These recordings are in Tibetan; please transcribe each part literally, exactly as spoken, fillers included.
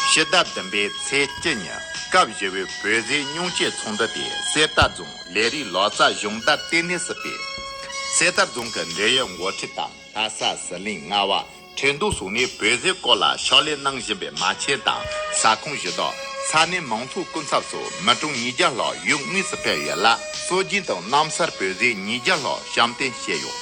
ཕྱི་ཟླ་བདུན་པའི་ཚེས་བཅུ་ཉིན་སྐབས་བཞི་པའི་བོད་ཟས་སྙུང་གཅེས་ཚོགས་འདུ་དེ་གསེར་རྟ་རྫོང་ལས་རིགས་ལག་རྩལ་སྦྱོང་བརྡར་ལྟེ་གནས་སུ་སྤེལ། གསེར་རྟ་རྫོང་གི་འབྲེལ་ཡོད་འགོ་ཁྲིད་དང་ལྷ་ས་ཟི་ལིང་རྔ་བ་ཁྲེང་ཏུའུ་སོགས་ནས་བོད་ཟས་སྐོར་ལ་ཕྱག་ལས་གནང་བཞིན་པའི་མ་ཆེན་དང་ས་ཁོངས་གཞི་བདག་ས་གནས་མང་ཚོགས་སྐུ་ཚབ་སོགས་མི་གྲངས་ཉིས་བརྒྱ་ལྷག་ཡུལ་དངོས་སུ་ཕེབས་ཡོད་ལ། སྲོལ་རྒྱུན་དང་རྣམ་གསར་བོད་ཟས་ཉིས་བརྒྱ་ལྷག་བཤམས་སྟོན་བྱས་ཡོད།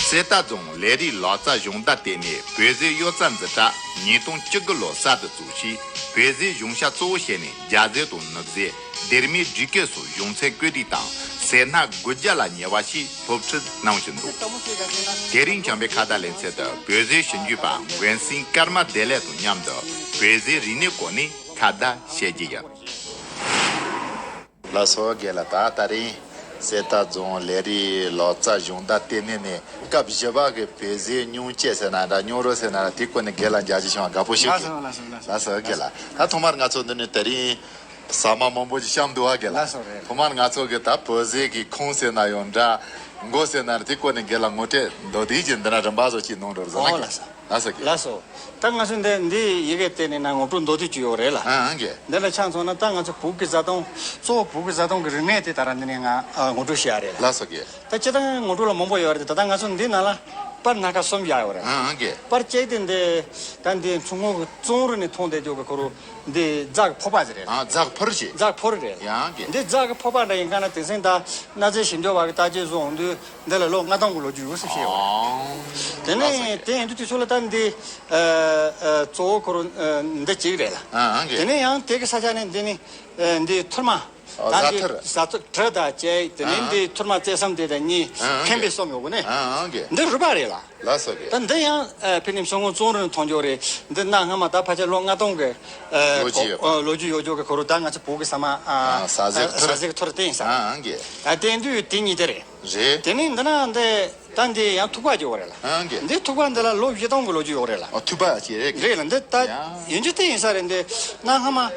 གསེར་རྟ་རྫོང་ལས་རིགས་ལག་རྩལ་སྦྱོང་བརྡར་ལྟེ་གནས་བོད་ཟས་གཡུ་རྩལ་འཛིན་གྲྭ་ཉིས་སྟོང་བཅུ་དགུ་ལོ་གསར་དུ་བཙུགས་ཤིང་། བོད་ཟས་གཞུང་ཞབས་གཙོ་བོ་བྱས་ནས་རྒྱ་ཟས་དང་ནུབ་ཟས། སྡེར་མའི་སྒྲིག་བཀོད་སོགས་གཞུང་ཚན་བཀོད་སྒྲིག་དང་ཟས་སྣ་དགུ་བརྒྱ་ལ་ཉེ་བ་ཞིག་སློབ་ཁྲིད་གནང་བཞིན་འདུག། དེ་རིང་བྱམས་པའི་ཁ་བརྡ་ལེ་ཚན་དུ་བོད་ཟས་ཞིབ་འཇུག་པ་མགོན་སེང་ཀརྨ་བདེ་ལེགས་དང་མཉམ་དུ་བོད་ཟས་རིག་གནས་སྐོར་ནས་ཁ་བརྡ་བྱེད་ཀྱི་ཡིན། ལགས་སོ་རྒན་ལགས། ད་ད་རིང་གསེར་རྟ་རྫོང་ལས་རིགས་ལག་རྩལ་སྦྱོང་བརྡར་ལྟེ་གནས་ནས་སྐབས་བཞི་པ་གི་བོད་ཟས་སྙུང་གཅེས་ཟེར་ན་འདྲ། སྙུང་རུལ་ཟེར་ན་འདྲ། དེ་སྐོར་ནས་རྒན་ལགས་མཇལ་རྒྱུ་བྱུང་བ་དགའ་པོ་ཞིག་ལགས་སོ་ལགས་སོ་ལགས་སོ། ལགས་སོ་རྒན་ལགས། ད་ཐོག་མར་ང་ཚོ་འདི་ནས་དེ་རིང་ཟ་མ་མང་པོ་ཞིག་བཤམས་འདུག་བ་རྒན་ལགས། ལགས་སོ་རེད། ཐོག་མར་ང་ཚོ་གི་ད་བོད་ཟས་ཀྱི་ཁུངས་ཟེར་ན་ཡང་འདྲ། མགོ་ཟེར་ན་རེད། དེ་སྐོར་ནས་རྒན་ལགས་ངོ་སྤྲོད་མདོར་བསྡུས་ཀྱི་འདི་འདྲ་རིམ་པ་བཟོ་ཅིག་གནང་རོགས་ཟེར་ན། ཨོ་རྒན་ལགས་སོ། ལགས་སོ་རྒན། ལགས་སོ། ད་ང་ཚོ་འདི་འདི་ཡི་གེ་བལྟས་ནས་ན་ངོ་སྤྲོད་མདོར་བསྡུས་ཅིག་ཡོད་རེད་ལ། ཨ་ཨ་རྒན། འདི་ལ་ཆ་མཚོན་ན་ད་ང་ཚོ་བོད་ཀྱི་བཟའ་བཏུང་གཙོ་བོ་བོད་ཀྱི་བཟའ་བཏུང་གི་རིག་གནས་དེ་ད་རང་འདི་ནས་ང་ཨ་ངོ་སྤྲོད་བྱེད་ཡ་རེད་ལ། ལགས་སོ་རྒན། ད་སྤྱིར་བཏང་ངོ་སྤྲོད་ལ་མང་པོ་ཡོད་རེད་དེ། ད་ལྟ་ང་ཚོ་འདི་ནང་ལ་པར་སྣ་ཁ་གསུམ་བཞག་ཡོད་རེད། ཨ་ཨ་རྒན། པར་གཅིག་དེ་འདི་ད་འདི་མཚོ་སྔོན་གྱི་ཙོང་རུ་ནས་མཐོང་བསྡད་རྒྱུ་གི་ཁོ་རུ་འདི་རྫ་གི་ཕོར་པ་ཟེར་རེད། ཨ་རྫ་གི་ཕོར་ཞིག་རྫ་གི་ཕོར་རེད། ཡང་རྒན། འདི་རྫ་གི་ཕོར་པ་འདྲ་ཡིན་ག་ན་དེང་སང་ད་གནའ་རྫས་ཞིབ་འཇུག་པ་གི་བརྟག་དཔྱད་བཟོ་འོང་དུས། འདི་ལ་ལོ་ལྔ་སྟོང་གི་ལོ་རྒྱུས་ཡོད་ཟེར་བཤད་ཡོད་རེད། ཨོ། དེ་ནས་ལགས་སོ། དེ་ཡིན་དུས་དུས་ཚོད་ལ་ད་འདི་ཨ་ཨ་གཙོ་བོ་ཁོ་རང་ཨ་འདི་གཅིག་རེད་ལ། ཨ་ཨ་དེ་ནས་ཡང་དེ་གི་ས་ཆ་ནས་འདི་ནི་ཨ་འདི་ཐུར་མ། ཨོ་ད་བཟའ་འདི་ཐུར། བཟའ་ཐུར་གྲི་དང་བཅས། དེ་ནས་ཨ་འདི་ཐུར་མ་རྩེ་གསུམ་དེ་དང་གཉིས། ཨ་ཨ་མཁན་པོའི་གསུམ་ཡོད་གོ་ནས། ཨ་ཨ་འདི་རུས་པ་རེད་ལ། ལགས་སོ་རྒན། ད་འདི་ཡང་ཨ་ཕ་ནི་མཚོ་སྔོན་ཙོང་རུ་ནས་མཐོང་རྒྱུ་རེད། འདི་གནའ་སྔ་མ་ད་ཕལ་ཆེར་ལོ་ལྔ་སྟོང་གི་ཨ་ལོ་རྒྱུས་ཡོད་པ། ཨ་ལོ་རྒྱུས་ཡོད་རྒྱུ་གི་ཁོ་རུ་ད་ང་ཚོ་བོད་ཀྱི་ཟ་མ་ཨ་ཨ་ཟ་ཟས་ཨ་ཐུར། ཟ་ཟས་ཀྱི་ཐུར་བསྟན་ས། ཨ་ཨ་རྒན། ཨ་བསྟན་དུས་དེ་གཉིས་དེ་རེད། རེད། དེ་ནས་འདི་ན་འདི་ད་འདི་ཡང་ཐུག་པ་ཅིག་ཡོད་རེད་ལ། ཨང་གི། འདི་ཐུག་པ་འདི་ལ་ལོ་བཞི་སྟོང་གི་ལོ་རྒྱུས་ཡོད་རེད་ལ། ཨོ་ཐུག་པ་ཅིག་རེད་གི། རེད་ལ། འདི་ད་ཡང་ཡིན་རྒྱུ་དེ་ཡིན་ས་རེད། འདི་གནའ་སྔ་མ་ཨ་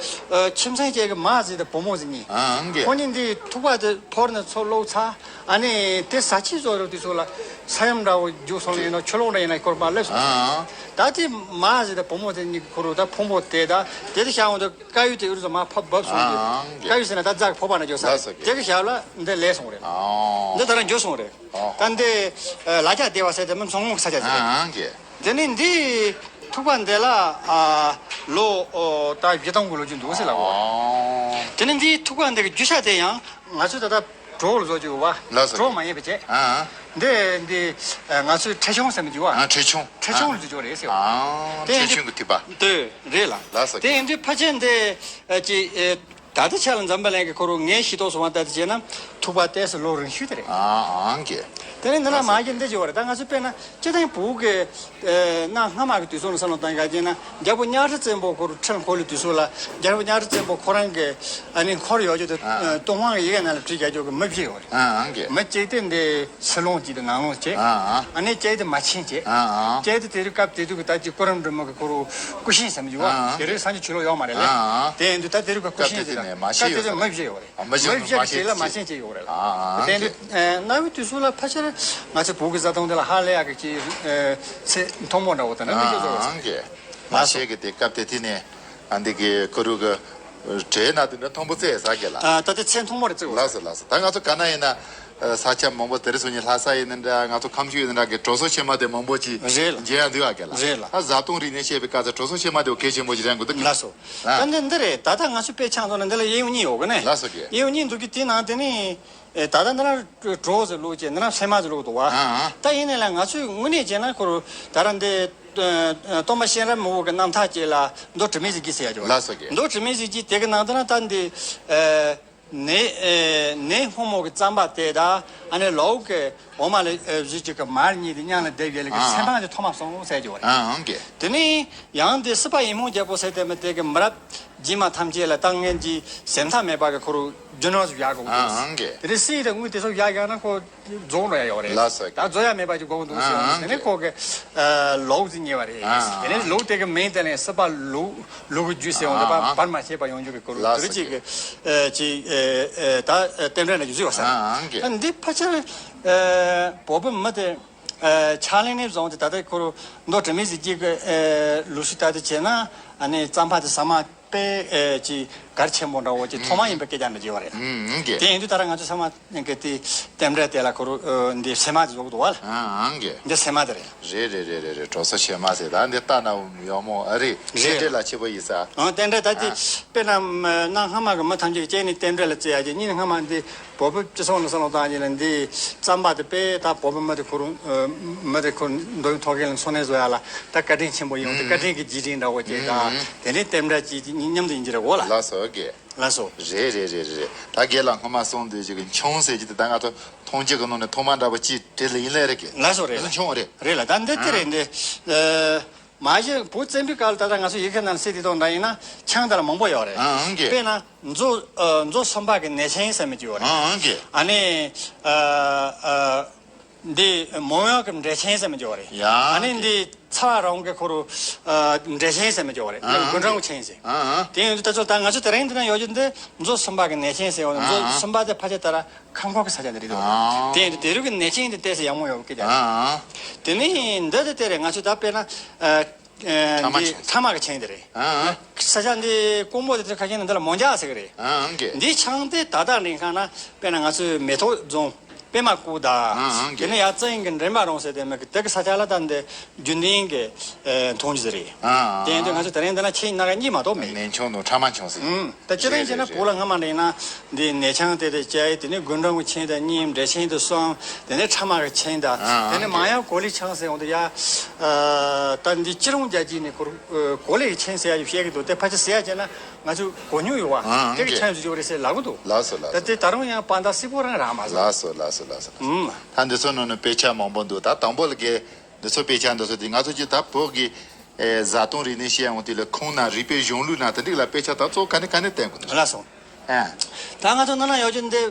ཁྱིམ་ཚང་གཅིག་གི་མ་ཟིག་དང་བུ་མོ་ཟིག་གཉིས། ཨང་གི། ཁོ་གཉིས་འདི་ཐུག་པ་དེ་ཕོར་ནས་ཚུར་སློག་ཚར། ཨ་ནི་དེ་ཟ་ཆས་བཟོ་རོགས་དུས་ཚོད་ལ་ས་ཡོམ་འདྲ་བོ་རྒྱུག་སོང་ཡིན་ནོ། ཆུ་ལོག་འདྲ་ཡིན་ན་སྐོར་པ་སླེབས་སོང་ཟེར། ཨང་། ད་དེ་མ་ཟིག་དང་བུ་མོ་དེ་གཉིས་ཁོ་རུ་ད་ཕུང་པོ་དེ་ད་དེ་དེ་བྱ་འོང་དུས་དཀར་ཡོལ་དེ་ཨུ་རུ་ཚོ་མ་ཕབ་བབས་སོང་། ཨང་གི། དཀར་ཡོལ་ཟེར་ན་ད་རྫ་གི་ཕོར་པ་ན་འཇོག་ས། ལགས་སོ་གི། དེ་གི་ཞབས་ལ་འདི་ལས་སོང་རེད། ཨང་། འདི་ད་རང་འཇོག་སོང་རེད། ཨོ། ད་འདི་ཨ་ལ་རྒྱ་སྡེ་བ་ཟེར་དེ་མི་མཚོ་སྔོན་གྱི་ས་ཆ་ཟེར། ཨང་གི། དེ་ནས་འདི་ཐུག་པ་འདི་ལ་ཨ་ལོ་ཨོ་ད་བཞི་སྟོང་གི་ལོ་རྒྱུས་འདུག་ཟེར་ལ་གོ། ཨོ། དེ་ནས་འདི་ཐུག་པ་འདི་གི་རྒྱུ་ཆ་དེ་ཡང་ང་ཚོས་ད་ལྟ་གྲོ་ལ་བཟོ་རྒྱུ་བ། ལགས་སོ། གྲོ་མ་ཡིན་པ་བྱས། ཨ་ཨ། འདི་འདི་ཨ་ང་ཚོས་ཁྲེ་ཆུང་ཟེར་མི་རྒྱུ་བ། ཨ་ཁྲེ་ཆུང་། ཁྲེ་ཆུང་ལ་བཟོ་རྒྱུ་རེད་ཟེར་བ། ཨ་དེ་ཁྲེ་ཆུང་གི་ཐུག་པ། དེ་རེད་ལ། ལགས་སོ། དེ་ཡིན་དུས་ཕལ་ཆེར་འདི་ཨ་ཅི་ཨེ། ད་ལྟ་ཆ་ལ་འཛམ་བུ་གླིང་གི་ཁོ་རུ་ངས་ཤེས་རྟོགས་སོང་བ་ལྟར་དུ་བྱས་ན་ཐུག་པ་ཏོག་ཙམ་ལོ་རིང་ཤོས་དེ་རེད། ཨ་ཨང་གི། དེ་ནས་འདི་ན་མ་གི་འདི་བྱེད་བ་རེད། ད་ང་ཚོ་དཔེར་ན་སྤྱིར་བཏང་བོད་ཀྱི་ཨ་གནའ་སྔ་མ་གི་དུས་ཚོད་ནས་བསམ་བློ་བཏང་ག་བྱས་ན་རྒྱལ་པོ་གཉའ་ཁྲི་བཙན་པོ་ཁོ་རུ་ཁྲི་འཁོར་ལོའི་དུས་ཚོད་ལ་རྒྱལ་པོ་གཉའ་ཁྲི་བཙན་པོ་ཁོ་རང་གི་ཨ་ནི་འཁོར་ཡོད་རྒྱུ་དེ་ཨ་ཏུན་ཧོང་གི་ཡི་གེ་ནང་ལ་བྲིས་རྒྱག་རྒྱུ་གི་མི་བཞི་ཡོད་རེད། ཨ་ཨང་གི། མི་གཅིག་དེ་འདི་ཕྱི་ལོང་གཅིག་དེ་ནང་ལོང་གཅིག་ཨ་ཨ། ཨ་ནི་གཅིག་དེ་མ་ཆེན་གཅིག་ཨ་ཨ། གཅིག་དེ་དེ་རིང་སྐབས་དེ་དུས་ཀྱི་ད་ཅི་གུ་རུ་འབྲི་མོ་གི་ཁོ་རུ་སྐུ་ཤིང་ཟེར་མི་འདུག་བ། ཨ་ཨ། དེ་རིང་སང་ཉིན་ཆུ་ལོག་ཡོད་མ་རེད་ལེ། ཨ་ཨ། དེ་ཡིན་དུས་ད་དེ་རིང་གི་སྐུ་ཤིང་ཟེར་ད་སྐབས་དེ་དེ་མི་བཞི་ཡོད་རེད། ཨ་མི་བཞི་མི་བཞི་མ་གི་གཅིག་ལ་མ་ཆེན་གཅིག་ཡོད་རེད་ལ། ཨ་ཨ། དེ་ཡིན་དུས་ཨ་གནའ་བོའི་དུས་ཚོད་ལ་ཕལ་ཆེར་ང་ཚོ་བོད་ཀྱི་བཟའ་བཏུང་དེ་ལ་ཧ་ལས་ཡག་གི་ཅིག་ཨ་ཚེ་མཐོང་མོ་འདྲ་བོ་དང་ན་མི་ཨ་ཤོད་བཟོ་བ་ཨ་ཟེར། གི། མ་ལགས་སོ། ཤེས་གི་དེ་སྐབས་དེ་དེ་ནས་ཨ་འདི་གི་གུ་རུ་གི་གྲས་ན་དེ་འདྲ་མཐོན་པོ་བཙལ་ས་གི་ལ། ཨ་ད་དེ་ཚེ་མཐོང་མོ་རེ་བཙལ་བ། ལགས་སོ་ལགས་སོ། ད་ང་ཚོ་ག་ན་ཡིན་ན་ཨ་ས་ཆ་མང་པོ་དེ་རིང་སང་ཉིན་ལྷ་ས་ཡིན་ན་འདྲ། ང་ཚོ་ཁམས་ཕྱོགས་ཡིན་ན་འདྲ་གི་གྲོ་སོ་ཕྱེ་མ་དེ་མང་པོ་ཅིག་རེད་ལ། མཇལ་ཡ་འདུག་ཨ་གི་ལ། རེད་ལ། ད་བཟའ་བཏུང་རིག་གནས་བཤད་པའི་སྐབས་སུ་གྲོ་སོ་ཕྱེ་མ་དེ་གལ་ཆེན་པོ་ཅིག་རེད་འགོ་འདུག་གི། ལགས་སོ། ཨ་ད་འདི་འདི་རེད། ད་ལྟ་ང་ཚོ་དཔེ་ཆ་ཚོ་ན་འདི་ལ་གཡས་གཡོན་གཉིས་ཡོད་གི་ནས། ལགས་སོ་གི། གཡས་གཡོན་གཉིས་འདུག་གི། དེ་ནང་དེ་ནི་ཨེ་ད་ལྟ་འདི་ན་གྲོ་ཟེར་ལུགས་ཀྱི་འདི་ན་ཕྱེ་མ་ཟེར་ལུགས་འདུག་བ། ཨ་ཨ། ད་ཡིན་ནའི་ལ་ང་ཚོས་དངོས་གནས་བྱས་ན་ཁོ་རུ་ད་ར་འདི་ཨ་ཨ་སྟོན་པ་གཤེན་རབ་མི་བོ་གི་རྣམ་ཐར་ཅིག་ལ་མདོ་དྲི་མེད་གཟི་བརྗིད་ཟེར་ཡ་ཅིག་བ། ལགས་སོ་གི། མདོ་དྲི་མེད་གཟི་བརྗིད་དེ་གི་ནང་དུ་ན་ད་འདི་ཨ་ནས་ཨ་ནས་སྔོན་མོ་གི་རྩམ་པ་དེ་དང་ཨ་ནི་ལའུ་གི་འོ་མ་ལ་ཨ་བཞི་གཅིག་གི་མར་གཉིས་དེ་མཉམ་ལ་བསྡེབས་ཡོད་ལ་གི་ཨ་ཚེ་འཕང་དེ་ཐོག་མ་སོང་ཟེར་ཡ་ཅིག་བ་རེད། ཨ་ཨང་གི། དེ་ནས་ཡང་དེ་སྲིད་པ་ཡིད་སྨོན་རྒྱལ་པོ་ཟེར་དེ་མི་དེ་གི་མི་རབས་རྗེས་མ་ཐམས་ཅད་ལ་ད་ངན་གྱི་ཟད་མཐའ་མེད་པ་གི་ཁོ་རུ་རྒྱུ་ནོར་ཞིག་བཞག་དགོས་འདུག་ཨ་ཨང་གི། དེ་ནས་སྲིད་དེ་དངུལ་དེ་ཚོ་བཞག་ཡག་ན་ཁོ་རྫོགས་འགྲོ་ཡ་ཡོད་རེད། ལགས་སོ། ད་རྫོགས་ཡ་མེད་པ་ཅིག་དགོས་འདུག་ཟེར་ཨ་ཨང་གི། དེ་ནས་ཁོ་གི་ལོག་ཟིན་ཉེ་བ་རེད། ཨ་ཨང་། དེ་ནས་ལོག་དེ་གི་མིང་དེ་ལས་སྲིད་པ་ལུག་ལུག་གི་རྒྱུ་ཟེར་འོང་དེ་ཨ་ཨང་། བར་མ་ཆད་པ་ཡོང་རྒྱུ་གི་ཁོ་རུ་ལགས་དེ་རུ་སོ་ཅིག་གི་ཅིག་ད་རྟེན་འབྲེལ་ན་རྒྱུ་ཟིག་བ་ས་ཨ་ཨང་གི། ད་འདི་ཕལ་ཆེར་བོད་པའི་མི་དེ། ཕྱག་ལེན་ནས་བཟུང་སྟེ་ད་ལྟ་ཁོ་རུ་མདོ་དྲི་མེད་ཟེར་གྱི་གི་ལུགས་སྲོལ་ལྟར་དུ་བྱས་ན་ཨ་ནི་རྩམ་པ་དེ་ཟ་མ་དཔེ་ཅིག་གལ་ཆེན་པོ་འདྲ་བོ་ཅིག་ཐོག་མ་ཡིན་པའི་སྐད་ཆ་འདྲ་བརྗོད་པ་རེད། ཨང་གི། དེ་ཡིན་དུས་ད་ར་ང་ཚོ་ཚང་མ་གི་དེ་རྟེན་འབྲེལ་དེ་ལ་ཁོ་རུ་འདི་སེ་མ་དེ་བཟོ་གི་འདུག་བ་ལ། ཨང་གི། འདི་སེ་མ་དེ་རེད། རེད་རེད་རེད་རེད་རེད། གྲོ་སོ་ཆེ་མ་ཟེར་ད་འདི་ལྟ་ན་ཡག་མོ་ཨ་རེད། རྟེན་འབྲེལ་ལ་ཆེ་པོ་ཡིན་ས། ཨང་རྟེན་འབྲེལ་ད་དེ་དཔེར་ན་གནའ་སྔ་མ་གི་མི་ཐམས་ཅད་ཀྱི་སྤྱན་ནས་རྟེན་འབྲེལ་ལ་བརྩི་ཡ་ཅིག་གཉིས་ནས་སྔ་མ་འདི་བོད་པའི་སྤྱི་ཚོགས་ནང་བསམ་བློ་བཏང་ཡིན་ན་འདི་རྩམ་པ་དེ་དཔེ་ད་བོད་པའི་མི་དེ་ཁོ་རང་མི་དེ་ཁོ་འདོད་ཡོན་ཐོག་ཁེལ་ལ་འཚོ་གནས་བཟོ་ཡ་ལ་ད་བཀའ་དྲིན་ཆེན་པོ་ཡིན་འོང་དེ་བཀའ་དྲིན་གྱི་རྗེས་དྲན་འདྲ་བོ་ཅིག་དང་དེ་ནས་རྟེན་འབྲེལ་ཅིག་མཉམ་དུ་ཡིན་གྱི་རེད་འོ་ལ། ལགས་སོ་ཨོ་ཀེ། ལགས་སོ། རེད་རེད་རེད་རེད། ད་རྒན་ལགས་སྔོན་མ་གསུངས་དུས་ཅིག་གི་མཆོང་ཟེར་གྱི་དེ་ད་ང་ཚོ་མཐོང་རྒྱུ་གི་ནང་ནས་ཐོག་མ་འདྲ་པོ་ཅིག་བྲིས་ལ་ཡིན་ལེ་རེད་ཀྱི། ལགས་སོ་རེད་ལ། མཆོང་རེད། རེད་ལ་ད་འདི་དེ་རེད་འདི། མ་གཞི་བོད་བཙན་པོའི་སྐབས་ལ་ད་ལྟ་ང་ཚོ་ཡི་གེ་ནང་གསལ་དེ་དང་འདྲ་ཡིན་ན་ཆང་དེ་ལ་མང་པོ་ཡོད་རེད། ཨང་ཀྱེ། དཔེར་ན་མཛོ་མཛོ་གསུམ་པ་གི་ནད་ཆེན་ཟེར་མི་ཅིག་ཡོད་རེད། ཨང་ཀྱེ། ཨ་ནི། འདི་མོན་ཡང་གི་འབྲས་ཆན་ཟེར་མི་ཅིག་ཡོད་རེད། ཡ། ཨ་ནི་འདི་ཚ་བ་རང་གི་ཁོ་རུ་འབྲས་ཆན་ཟེར་མི་ཅིག་ཡོད་རེད། ཨང་། དགུན་གྲང་གི་ཆན་ཟེར། ཨང་། དེ་ཡོད་དུས་ད་ཚོ་ད་ང་ཚོ་དེ་རིང་འདི་ན་ཡོད་རྒྱུ་འདི་མཛོ་གསུམ་པ་གི་ནད་ཆེན་ཟེར་ཡོད་རེད། མཛོ་གསུམ་པ་དེ་ཕལ་ཆེར་ད་ར་ཁམས་ཁོག་གི་ས་ཆ་འདི་རེད་འདུག་དེ་ཡིན་དུས་དེ་རུ་གི་ནད་ཆེན་འདི་ཏོག་ཙམ་ཡག་མོ་ཡོད་གི་ཀྱང་། དེ་ནས་འདི་དེ་དེ་རེད། ང་ཚོས་ད་དཔེར་ན་ཕྲ་མ་འདི་ཆུང་ཕྲ་མ་གི་ཆེན་འདི་རེད། ས་ཆ་འདི་ཀོང་པོ་དེ་དེ་ཁ་ཤས་ནི་འདི་ལ་མོན་ཇག་ཟེར་གི་རེད། འདི་ཆང་དེ་ད་ལྟ་ནས་ཁ་ན་དཔེར་ན་ང་ཚོའི་མེ་ཏོག་རྫོང་པད་མ་སྐུ་དང་། དེ་ནས་ཡར་རྩི་ཡིན་གི་འདྲེན་པ་རོང་ཟེར་དེ་མེད་གི་དེ་གི་ས་ཆ་ལ་ད་འདི་རྒྱུན་ལྡན་གི་མཐོང་རྒྱུ་ཟེར་རེད། དེ་ཡིན་དུས་ང་ཚོ་དེ་རིང་འདི་ན་ཆེན་སྣ་ཁ་གཉིས་མ་གཏོགས་མེད། ནས་ཆུང་དང་ཕྲ་མ་ཆུང་ཟེར། ད་སྤྱིར་བཏང་བྱས་ན་བོད་ལ་སྔ་མ་ནས་ཡིན་ན་འདི་ནས་ཆང་དེ་དེ་བཅའ་ཡི། དེ་ནས་དགུན་གྲང་གི་ཆེན་དང་གཉིས། འབྲས་ཆན་དེ་གསུམ། དེ་ནས་ཕྲ་མ་གི་ཆེན་དང་། དེ་ནས་མང་ཡང་གོ་ལའི་ཆང་ཟེར་འོང་དུས་ཡ། ད་འདི་སྤྱིར་བཏང་རྒྱལ་སྤྱིའི་ནས་གོ་གོ་ལའི་ཆེན་ཟེར་ཡ་ཡི་བཤད་གི་འདུག་དེ་ཕལ་ཆེར་ཟེར་ཡ་བྱས་ན་ང་ཚོས་གོ་མྱོང་ཡོད་བ། དེ་གི་ཆང་བཟོ་རྒྱུ་རེད་ཟེར་ལབ་གི་འདུག་ལགས་སོ་ལགས་ད་སོ། དེ་ད་རུང་ཡང་དཔང་རྟགས་གསལ་པོ་རང་རག་མ་སོང་། ལགས་སོ་ལགས་སོ་ལགས་སོ། ད་འདི་ཚོ་ནང་ནས་དཔེ་ཆ་མང་པོ་འདུག་ད་དང་པོ་ལ་གི་འདི་ཚོ་དཔེ་ཆ་འདི་ཚོ་དེ་ང་ཚོ་ཅི་ད་བོད་ཀྱི་ཨེ་བཟའ་བཏུང་རིག་གནས་ཤེས་ཡོང་དེ་ལ་ཁོང་ན་རིག་པའི་གཞུང་ལུགས་ན་དེ་འདྲ་ལ་དཔེ་ཆ་ད་གཙོ་ག་ནས་ག་ནས་བསྟན་དགོས་འདུག་ལགས་སོ། ཨ། ད་ང་ཚོ་ནང་ན་ཡོད་རྒྱུ་འདི་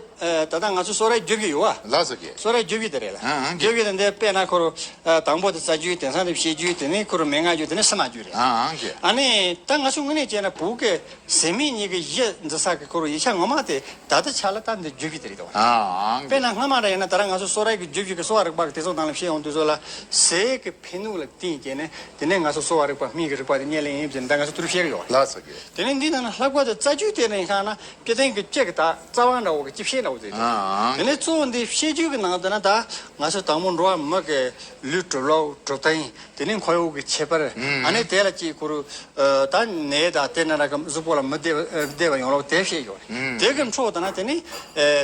ད་ལྟ་ང་ཚོ་གསོ་རིག་བརྒྱུད་རྒྱུ་ཡོད་བ། ལགས་སོ་ཀྱེ། གསོ་རིག་བརྒྱུད་རྒྱུ་དེ་རེད་ལ། ཨ་ཨ་ཀྱེ། བརྒྱུད་རྒྱུ་དེ་འདི་དཔེར་ན་ཁོ་རུ་དང་པོ་དེ་རྩ་རྒྱུད། དེང་སང་དེ་བཤད་རྒྱུད། དེ་ནས་ཁོ་རུ་མན་ངག་རྒྱུད། དེ་ནས་སེམས་མ་རྒྱུད་རེད། ཨ་ཨ་ཀྱེ། ཨ་ནི་ད་ང་ཚོ་དངོས་གནས་བྱས་ན་བོད་ཀྱི་ཟད་མེད་གཉིས་ཀྱི་གཞི་འཛིན་ས་གི་ཁོ་རུ་ཡིག་ཆ་ངོ་མ་དེ་ད་ལྟ་ཆ་ལ་ད་འདི་བརྒྱུད་རྒྱུ་དེ་རེད་དོ། ཨ་ཨ་ཀྱེ། དཔེར་ན་སྔ་མ་ར་ཡིན་ན་ད་ར་ང་ཚོ་གསོ་རིག་གི་བརྒྱུད་རྒྱུད་ཀྱི་གསོ་བ་རིག་པ་གི་དེ་ཚོ་ནང་ལ་བཤད་ཡོང་དུས་ཚོ་ལ་ཟས་ཀྱི་ཕན་ནུས་ལ་བརྟེན་བྱས་ནས་དེ་ནས་ང་ཚོ་གསོ་བ་རིག་པ་སྨན་གྱི་རིག་པ་དེ་རྙེད་ལེ་ཡིན་ཟེར་ནས་ད་ང་ཚོ་དུ་རུ་བཤད་གི་ཡོད། ལགས་སོ་ཀྱེ། དེ་ནས་འདི་ནང་ན་ལྷག་པར་དུ་རྩ་རྒྱུད་དེ་ནས་ཁ་ན་སྤྱིར་བཏང་གི་སྤྱི་གི་ད་རྩ་བ་འདྲ་བོ་གི་སྤྱི་བཤད་འདྲ་བོ་དེ་རེད། ཨ་ཨ། དེ་ནས་གཙོ་བོ་འདི་བཤད་རྒྱུད་ཀྱི་ནང་དུ་ན་ད་ང་ཚོ་དང་པོ་འགྲོ་བ་མི་གི་ལུས་གྲུབ་ལུགས་གྲུབ་སྟངས། དེ་ནས་འཁོར་ཡུག་གི་ཁྱད་པར། ཨ་ནི་དེ་ལ་ཅིག་ཁོ་རུ་ད་ནད་དང་དེ་ནས་ར་གི་གཟུགས་པོ་ལ་མི་བདེ་བ་བདེ་བ་ཡོང་ལུགས་དེ་བཤད་ཡོད་རེད། དེ་གི་འཕྲོ་དུ་ན་དེ་ནས་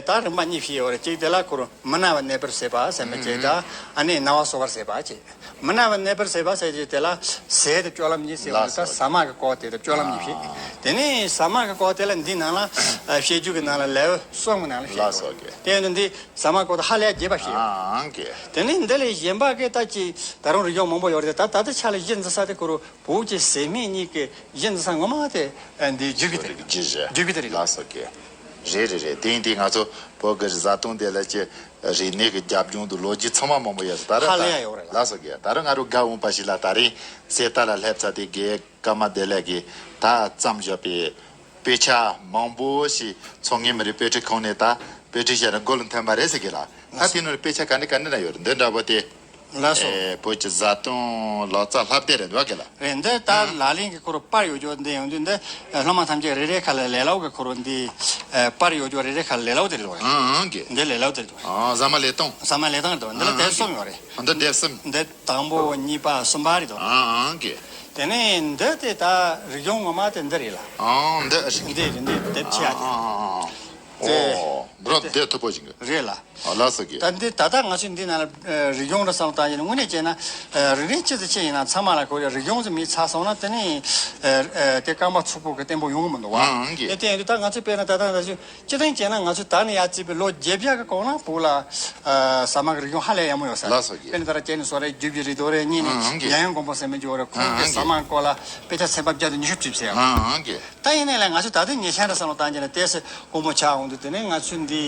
ད་རིམ་པ་གཉིས་བཤད་ཡོད་རེད། ཅིག་དེ་ལ་ཁོ་རུ་མི་ན་བ་ནད་པར་ཟས་པ་ཟེར་མི་ཅིག་དང་ཨ་ནི་ན་བ་གསོ་བར་ཟས་པ་ཅིག་མི་ན་བ་ནད་པར་ཟས་པ་ཟེར་རྒྱུ་དེ་ལ་ཟས་དང་སྤྱོད་ལམ་གཉིས་ཟེར་བ་ལ་ད་ཟ་མ་གི་སྐོར་དེ་དང་སྤྱོད་ལམ་གཉིས་བཤད། དེ་ནས་ཟ་མ་གི་སྐོར་དེ་ལ་འདི་ནང་ལ་བཤད་རྒྱུད་ཀྱི་ནང་ལ་ལེའུ་གསུམ་གི་ནང་ལ་བཤད་ཡོད། དེ་ཡིན་དུས་འདི་ཟ་མ་སྐོར་དེ་ཧ་ལས་རྒྱས་པ་བཤད་ཡོད། དེ་ནས་འདི་ལས་གཞན་པ་གི་ད་ཅི་ད་རུང་རིག་གཞུང་མང་པོ་ཡོད་རེད། ད་ད་ལྟ་ཆ་ལ་གཞི་འཛིན་ས་དེ་ཁོ་རུ་བོད་ཀྱི་ཟས་སྨན་གཉིས་ཀྱི་གཞི་འཛིན་ས་ངོ་མ་དེ་འདི་རྒྱུད་རྒྱུད་དེ་རེད། རྒྱུད་རྒྱུད་དེ་རེད། ལགས་སོ་ཀྱེ། རེད་རེད་རེད། དེ་ཡིན་དུས་ང་ཚོ་བོད་ཀྱི་བཟའ་བཏུང་དེ་ལ་ཅི་རིག་གནས་ཀྱི་རྒྱབ་ལྗོངས་དང་ལོ་རྒྱུས་ཚང་མ་མང་པོ་ཡོད་རེད། ད་ར་ཧ་ལས་ཡ་ཡོད་རེད། ལགས་སོ་ཀྱེ། ད་ར་ང་རུ་དགའ་འོང་པ་ཞིག་ལ་ད་རིང་གསེར་རྟ་ལ་སླེབས་ཚར་དེ་དགེ་ཀརྨ་བདེ་ལེགས་ཀྱིས་ད་བརྩམས་བཞག་པའི་དཔེ་ཆ་མང་པོ་ཞིག་མཚོ་སྔོན་མི་རིགས་དཔེ་ཁྲིད་ཁང་ནས་ད་དཔེ་ཁྲིད་བྱས་ནས་མགོ་ལ་ཐོན་པ་རེད་ཟེར་གི་ལ། ད་དེ་ནོར་དཔེ་ཆ་ག་འདྲ་ག་འདྲ་ན་ཡོད་རེད། འདི་འདྲ་པོ་དེ། ལགས་སོ། ཨེ་བོད་ཀྱི་བཟའ་བཏུང་ལག་རྩལ་བསླབ་དེབ་རེད་འདུག་གི་ལ། རེད། འདི་ད་ལག་ལེན་གྱི་ཁོ་རུ་པར་ཡོད་རྒྱུ་འདི་ཡོང་དུས་འདི་སློབ་མ་ཐམས་ཅད་རེ་རེ་ཁ་ལ་ལས་སླ་བོ་གི་ཁོ་རུ་འདི་པར་ཡོད་རྒྱུ་རེ་རེ་ཁ་ལ་ལས་སླ་བོ་དེ་རེད་འདུག་རེད། ཨང་ཨང་གི། འདི་ལས་སླ་བོ་དེ་རེད་འདུག་ཨང་ཟ་མ་ལེབ་སྟངས། ཟ་མ་ལེབ་སྟངས་རེད་འདུག་འདི་ལ་དེབ་གསུམ་ཡོད་རེད། འདི་དེབ་གསུམ། འདི་དང་པོ་གཉིས་པ་གསུམ་པ་རེད་འདུག་ཨང་ཨང་གི། དེ་ནས་འདི་དེ་ད་རིག་གཞུང་ངོ་མ་དེ་འདི་རེད་ལ། ཨང་འདི་ཨ་ཞིག་འདི་རེད། འདི་དེབ་ཆེ་ཨ་དེ། ཨང་ཨང་ཨང་། དེ་ཨོ་འདི་ར་དེ་དེ་མཐོ་པོ་ཞིག་གི། རེད་ལ། ཨ་ལགས་སོ་གི། ད་འདི་ད་ལྟ་ང་ཚོས་འདི་ནང་ལ་རིག་གཞུང་ར་བསམ་བློ་བཏང་ཡིན་ན་དངོས་གནས་བྱས་ན་རིག་གནས་ཅི་ཙམ་ཆེ་ཡིན་ན་ཚང་མ་ལ་གོ་རེ་རིག་གཞུང་ཙམ་མི་ཚང་སོང་ན་དེ་ནི་དེ་རྐང་པ་ཚུགས་པོ་གི་བརྟན་པོ་ཡོང་གི་མི་འདུག་བ། ཨང་ཨང་གི། དེ་དེ་ཡིན་དུས་ད་ང་ཚོས་དཔེར་ན་ད་ལྟ་ད་ཅི་སྤྱིར་བཏང་བྱས་ན་ང་ཚོས་ད་ནི་ཡར་བརྩིས་པའི་ལོ་བརྒྱད་བརྒྱ་གི་གོང་ལ་བོད་ལ་ཟ་མ་གི་རིག་གཞུང་ཧ་ལས་ཡག་མོ་ཡོད་ས་རེད། ལགས་སོ་གི། དཔེར་ན་ད་ལྟ་ཁྱེད་ནི་གསོ་རིག་བརྒྱུད་པའི་རིགས་དོ་རེད། གཉིས་ནི་ཨང་ཨང་གི། ཉ་ཡོན་མགོན་པོ་ཟེར་མི་འཇོག་རེད། ཁོང་གི་ཨང་ཨང་གི། ཟ་མ་སྐོར་ལ་དཔེ་ཆ་ཚན་པ་བརྒྱ་དང་ཉི་ཤུ་བྲིས་ཟེར། ཨང་ཨང་གི། ད་ཡིན་ནའི་ལ་ང་ཚོས་ད་ལྟའི་ཉེ་ཆར་ར་བསམ་བློ་བཏང་རྒྱུ་ན་ཏོག་ཙམ་དཀོན་པོ་ཆགས་འོང་དུས་དེ་ནས་ང་ཚོས་འདི་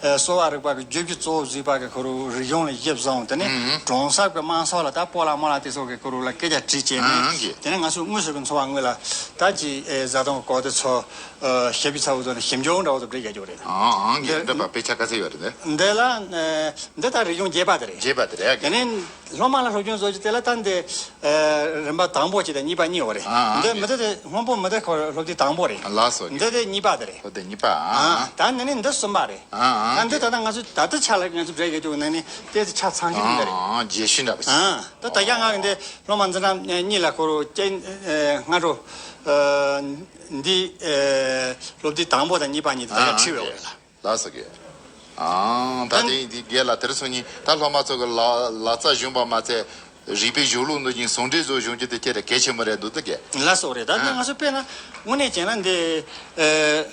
གསོ་བ་རིག་པ་གི་བརྗོད་བརྒྱུད་གཙོ་བོ་བཟུང་བ་གི་ཁོ་རུ་རིག་གཞུང་ལ་གཞི་བཟུང་། དེ་ནས་གྲོང་གསེབ་ཀྱི་དམངས་སོགས་ལ་ད་སྤོ་ལགས་རྨོ་ལགས་དེ་ཚོ་གི་ཁོ་རུ་ལ་སྐད་ཆ་དྲིས་བྱས་ནས་དེ་ནས་ང་ཚོས་དངོས་སུ་གི་འཚོ་བ་དངོས་ལ་ད་ཅི་བཟའ་བཏུང་གི་སྐོར་དེ་ཚོ་ཞིབ་ཕྲ་ཚ་བོ་ཚོ་ནས་ཞིབ་འཇུག་འདྲ་བོ་ཚོ་འབྲི་རྒྱག་རྒྱུ་རེད། ཨང་ཨང་གི། འདི་པ་དཔེ་ཆ་ག་ཚོད་ཡོད་རེད་འདི། འདི་ལ་འདི་ད་རིག་གཞུང་རྒྱས་པ་དེ་རེད། རྒྱས་པ་དེ་རེད། དེ་ནས། སློབ་མ་ལ་སློབ་སྦྱོང་བཟོ་རྒྱུ་དེ་ལ་ད་འདི་རིམ་པ་དང་པོ་གཅིག་དང་གཉིས་པ་གཉིས་ཡོད་རེད། ཨ་ཨ། འདི་མི་འདི་དེ་སྔོན་པོ་མི་འདི་ཁོ་སློབ་དེབ་དང་པོ་རེད། ལགས་སོ། འདི་དེ་གཉིས་པ་དེ་རེད། ཨོ་དེ་གཉིས་པ། ཨ། ཨ་ད་ནི་ནི་འདི་གསུམ་པ་རེད། ཨ་ཨ། ད་འདི་ད་ལྟ་ང་ཚོ་ད་ལྟ་ཆ་ལ་ང་ཚོ་འབྲེལ་ཡོད་དུས་ནི་ནི་དེ་ཚོ་ཆ་ཚང་ཤོས་འདི་རེད། ཨ་ཨ། རྗེས་ཤུལ་འདྲ་པོ་ཞིག་ཨ་ད་ད་རྒྱ་ང་གི་འདི་སློབ་མ་འཛིན་གྲྭ་གཉིས་ལ་ཁོ་རུ་སྐྱེ་སྔ་དྲོ་འདི་སློབ་དེབ་དང་པོ་དང་གཉིས་པ་གཉིས་དེ་ད་ཆ་ཨ་ཨ། ཁྲིད་ཡོད་རེད། ལགས་སོ་རྒན། ཨང་། ད་ཨ་དེ་ཡིན་དུས་རྒན་ལགས་དེར་སོང་ཉིན་ད་སློབ་མ་ཚོ་གི་ལག་ལག་རྩལ་སྦྱོང་བ་མ་ཚད་རིག་པའི་གཞུང་ལུགས་འདི་ཉིད་ཟུང་འབྲེལ་བཟོ་སྦྱོང་རྒྱུ་དེ་ཁྱེད་རང་གལ་ཆེན་པོ་རེད་འདུག་ད་རྒན། ལགས་སོ་རེད། ད་ནི་ཨ་ང་ཚོ་དཔེར་ན་དངོས་གནས་བྱས་ན་འདི་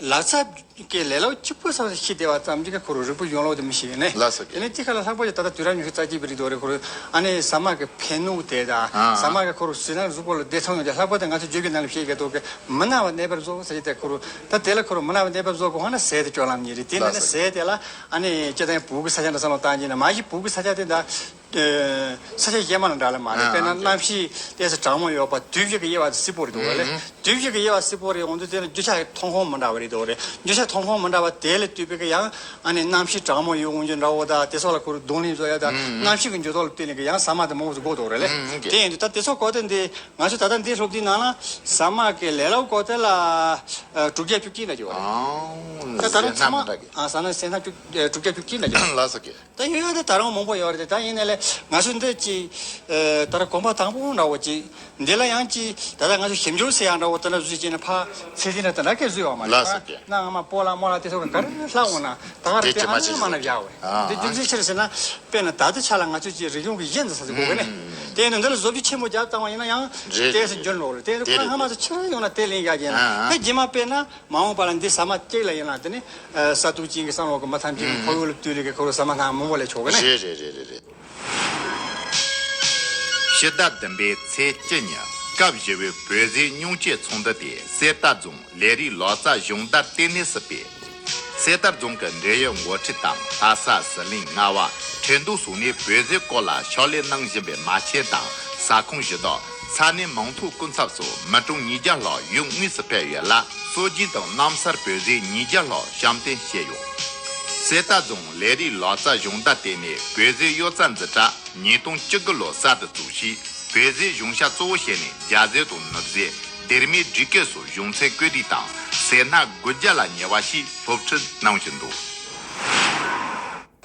ལག་རྩལ་གྱི་ལས་སླ་པོ་གཅིག་པུ་ས་ཤེས་བསྡད་པ་ཙམ་གྱིས་ཁོ་རུ་རིག་པ་སྦྱོང་ལོག་དེ་མི་ཤེས་ནས། ལགས་སོ་རྒན། དེ་ནས་དེ་ཁ་ལ་ལྷག་པར་གྱི་ད་ལྟ་དུས་རབས་ཉི་ཤུ་རྩ་གཅིག་པའི་རིགས་དོ་རེད། ཁོ་རུ་ཨ་ནི་ཟ་མ་གི་ཕན་ནུས་དེ་དང་ཨ་ཟ་མ་གི་ཁོ་རུ་ཟོས་ན་གཟུགས་པོ་ལ་བདེ་ཐང་ཡོང་རྒྱུ་ལྷག་པར་དུ་ང་ཚོ་བརྗོད་པའི་ནང་ལ་བཤད་ཀྱི་འདུག་གི་མི་ན་བ་གནས་པར་བཟོ་ཟེར་གྱི་དེ་ཁོ་རུ། ད་དེ་ལ་ཁོ་རུ་མི་ན་བ་གནས་པར་བཟོ་དགོས་ཧ་ན་ཟས་དེ་སྤྱོད་ལམ་གཉིས་རེད། དེ་ནས་ནི་ཟས་དེ་ལ་ཨ་ནི་སྤྱིར་བཏང་བོད་ཀྱི་ས་ཆ་འདྲ་བསམ་བློ་བཏང་གྱིན་ན་མ་གཞི་བོད་ཀྱི་ས་ཆ་དེ་ད་ས་ཆ་གཞན་མ་ལ་འདྲ་ལ་མ་རེད། དཔེར་ན་གནམ་གཤིས་ཏོག་ཙམ་གྲང་མོ་ཡོད་པ་དུས་བཞི་གི་དབྱེ་བ་དེ་སིལ་པོ་རེད་འདུག་ག་ལེ། དུས་བཞི་གི་དབྱེ་བ་སིལ་པོ་རེད། འོང་དུས་དེ་ལ་རྒྱུ་ཆ་ཐོན་ཁུངས་མི་འདྲ་བ་རེད་འདུག་ག་རེད། རྒྱུ་ཆ་ཐོན་ཁུངས་མི་འདྲ་བ་དེ་ལ་ལྟོས་པའི་གི་ཡང་ཨ་ནི་གནམ་གཤིས་གྲང་མོ་ཡོད་འོང་རྒྱུ་འདྲ་བོ་དང་དེ་སོགས་ལ་ཁོ་རུ་གདོང་ལེན་བཟོ་ཡ་དང་གནམ་གཤིས་ཀྱི་འགྱུར་ལྡོག་ལ་བརྟེན་ནས་གི་ཡང་ཟ་མ་དེ་མང་པོ་ཞིག་དགོས་འདུག་ག་རེད། དེ་ཡིན་དུས་ད་དེ་ཚོ་གོ་དོན་དེ། ང་ཚོས་ད་ལྟ་འདིའི་སློབ་དེབ་ནང་ལ་ཟ་མ་གི་ལས་སླ་པོ་སྐོར་དེ་ལ་ཨ་དྲུག་བརྒྱ་བཅུ་གཅིག་ན་བརྗོད་པ་རེད། ཨང་། ད་ད་རུང་ཚང་མ་ཟས་སྣ་མི་འདྲ་གི་ཨ་ཟ་ན་ཟས་སྣ་བཅུ་ཨ་དྲུག་བརྒྱ་བཅུ་གཅིག་ན་བརྗོད། ལགས་སོ་རྒན། ད་ཡོད་ཡོད་དེ་ད་རུང་མང་པོ་ཡོད་རེད། ད་ཡིན་ནའི་ལས་ང་ཚོས་འདི་ཅིག་ཨ་ད་རུང་གོམ་པ་དང་པོ་འདྲ་བོ་ཅིག་འདི་ལ་ཡང་ཅིག་ད་ལྟ་ང་ཚོ་ཞིབ་འཇུག་ཟེར་ཡག་འདྲ་བོ་དེ་འདྲ་བཟོས་ཅིག་ནས་ཕར་ཚད་ཟིན་ལ་དེ་འདྲ་སྐད་བཟོས་ཡོད་མ་རེད། ལགས་སོ་རྒན། གནའ་སྔ་མ་སྤོ་ལགས་རྨོ་ལགས་དེ་ཚོ་ག་ག་རེ་ལྷག་འོང་ན། ད་ག་རེ་དེ་དེ་ཨ་ནི་མ་ན་བཞག་བས། ཨ་འདི་རྒྱུ་མཚན་ཆེར་ཟེར་ན། དཔེར་ན་ད་ལྟ་ཆ་ལ་ང་ཚོས་ཀྱི་རིག་གཞུང་གི་གཞི་འཛིན་ས་ཚོ་དགོས་གི་ནི། དེ་ནི་འདི་ལ་བཟོ་བཅོས་ཆེན་པོ་རྒྱབ་བཏང་བ་ཡིན་ན་ཡང་རེད་ཏོག་ཙམ་རེད། འགྱུར་འགྲོ་གི་རེད། དེ་ནི་དེ་ཁོ་རེད། སྔ་མ་ཚོ་ཆེ་རུ་ཡོང་ན་དེ་ལེན་ཡག་ཡིན་ན། ཨ་ཨ། ཕ་རྗེས་མ་དཔེར་ན་མ་འོངས་པ་ལ་འདི་ཟ་མ་གཅིག་ལ་ཡིན་ན་དེ་ནི་ས་དུག་ཅན་གྱི་བསམ་བློ་གི་མི་ཐམས་ཅད་ཀྱི་ཁོར་ཡུག་ལ་བཏུལ་ལེ་གི་ཁོ་རུ་ཟ་མ་སྣ་མང་པོ་ལས་ཆོག་གི་ནི། རེད་རེད་རེད་རེད་རེད། ཕྱི་ཟླ་བདུན་པའི་ཚེས་བཅུ་ཉིན་སྐབས་བཞི་པའི་བོད་ཟས་སྙུང་གཅེས་ཚོགས་འདུ་དེ་གསེར་རྟ་རྫོང་ལས་རིགས་ལག་རྩལ་སྦྱོང་བརྡར་ལྟེ་གནས་སུ་སྤེལ། གསེར་རྟ་རྫོང་གི་འབྲེལ་ཡོད་འགོ་ཁྲིད་དང་ལྷ་ས། ཟི་ལིང་། རྔ་བ། ཁྲེང་ཏུའུ་སོགས་ནས་བོད་ཟས་སྐོར་ལ་ཕྱག་ལས་གནང་བཞིན་པའི་མ་ཆེན་དང་ས་ཁོངས་གཞི་བདག་ས་གནས་མང་ཚོགས་སྐུ་ཚབ་སོགས་མི་གྲངས་ཉིས་བརྒྱ་ལྷག་ཡུལ་དངོས་སུ་ཕེབས་ཡོད་ལ། སྲོལ་རྒྱུན་དང་རྣམ་གསར་བོད་ཟས་ཉིས་བརྒྱ་ལྷག་བཤམས་སྟོན་བྱས་ཡོད། གསེར་རྟ་རྫོང་ལས་རིགས་ལག་རྩལ་སྦྱོང་བརྡར་ལྟེ་གནས་བོད་ཟས་གཡུ་རྩལ་འཛིན་གྲྭ་ཉིས་སྟོང་བཅུ་དགུ་ལོར་གསར་དུ་བཙུགས་ཤིང་། བོད་ཟས་གཞུང་ཞབས་གཙོ་བོ་བྱས་ནས་རྒྱ་ཟས་དང་ནུབ་ཟས། སྡེར་མའི་འབྲུ་སྐད་སོགས་གཞུང་ཚན་བཀོད་སྒྲིག་དང་ཟས་སྣ་དགུ་བརྒྱ་ལ་ཉེ་བ་ཞིག་སློབ་ཁྲིད་གནང་བཞིན་འདུག།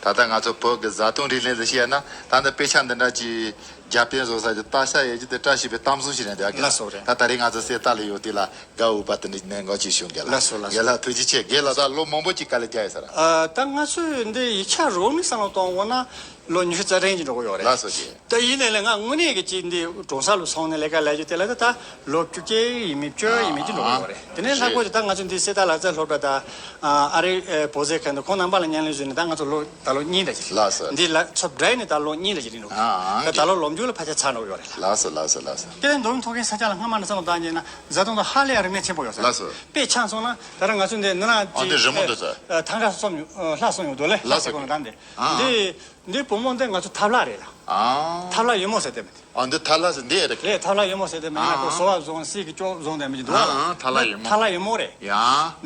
ད་ལྟ་ང་ཚོ་བོད་ཀྱི་བཟའ་བཏུང་རིགས་ལེན་ཟེར་བཤད་ན། ད་ལྟ་དཔེ་ཆ་འདི་འདྲ་ཅིག་རྒྱབ་རྟེན་བཟོ་ས་ཀྱི་སྟག་ཤར་ཡས་ཀྱི་དེ་བཀྲ་ཤིས་པའི་གཏམ་བཟང་ཞིག་རེད་འདུག་ག་ལགས་སོ་རེད། ད་ད་རེས་ང་ཚོ་གསེར་རྟ་ལ་ཡོད་དུས་ལ་དགའ་འོས་པ་དེ་འདྲ་གནས་འགོ་ཅིག་བྱུང་གི་ལ། ལགས་སོ་ལགས་སོ། རྒན་ལགས་ཐུགས་རྗེ་ཆེ། རྒན་ལགས་ད་ལོ་མང་པོ་ཅིག་དཀའ་ལས་བརྒྱབ་ཡོད་ས་རེད། ཨ་ད་ང་ཚོས་འདི་ཡིག་ཆ་རོགས་མི་བསམ་བློ་གཏོང་དགོས་ན་ལོ་ཉི་ཤུ་རྩ་གྲངས་ཅིག་འགྲོ་གི་ཡོད་རེད། ལགས་སོ་རྒན། ད་ཡིན་ནའི་ལས་ང་དངོས་གནས་ཀྱི་ཅིག་འདི་གྲོང་གསར་ལ་སོང་ནས་ལས་ཀ་ལས་རྒྱུ་དེ་ལ་ད་ད་ལོ་བཅུ་བརྒྱད་ཡས་མས་བཅུ་ཡས་མས་ཅིག་འགྲོ་གི་ཡོད་རེད། དེ་ནས་ལྷག་པར་དུ་ད་ང་ཚོ་འདི་གསེར་རྟ་ལག་རྩལ་སློབ་གྲྭ་དང་ཨ་རི་བོད་ཟས་ཁང་དུ་ཁོང་རྣམ་པ་ལ་ཉམས་ལེན་བཟོས་ནས་ད་ང་ཚོ་ལོ་ད་ལོ་གཉིས་འདྲ་ཅིག་རེད། ལགས་སོ། འདི་ལ་ཚབ་འདྲ་ནས་ད་ལོ་གཉིས་འདྲ་ཅིག་རིང་འགྲོ་གི་ཡོད་རེད། ད་ད་ལོ་ལོ་མཇུག་ལ་ཕལ་ཆེར་ཚར་འགྲོ་གི་ཡོད་རེད་ལགས། ལགས་སོ་ལགས་སོ་ལགས་སོ། དེ་ནས་མདོ་དབུས་མཐོ་སྒང་ས་ཆ་ལ་སྔ་མ་ནས་བསམ་བློ་བཏང་རྗེས་ན་བཟའ་བཏུང་དང་ཧ་ལས་ཡ་རིག་གནས་ཆེན་པོ་ཡོད་ས་རེད། ལགས་སོ། དཔེ་ཆ་མཚོན་ན་ད་རང་ང་ཚོ་འདི་ནི་ན་ཨ་འདི་རི་མོ་འདི་ཚོ། ཐང་ཀ་སོམ་ལྷ་སོང་ཡོང་འདུག་ལེ། ལགས་སོ། ལྷ་ས་ཁོ་ན་ད་འདི་ཨ་འདི། འདི་བུ་མོ་འདི་ང་ཚོ་ཐབ་ལག་རེད་ལ། ཨ། ཐབ་ལག་ཡོལ་མོ་ཟེར་དེ་མི་འདུག་ཨ་འདི་ཐབ་ལག་ཟེར་འདི་ཨེ་རེད། ལས་ཐབ་ལག་ཡོལ་མོ་ཟེར་དེ་མི་ཡིན་ན་ཁོ་ཨ། སོ་བ་བཟུང་སྲིད་ཀྱི་ཅོག་བཟུང་དེ་མི་འདུག་ཨ་ཨ་ཐབ་ལག་ཡོལ་མོ། ཐབ་ལག་ཡོལ་མོ་རེད། ཡ།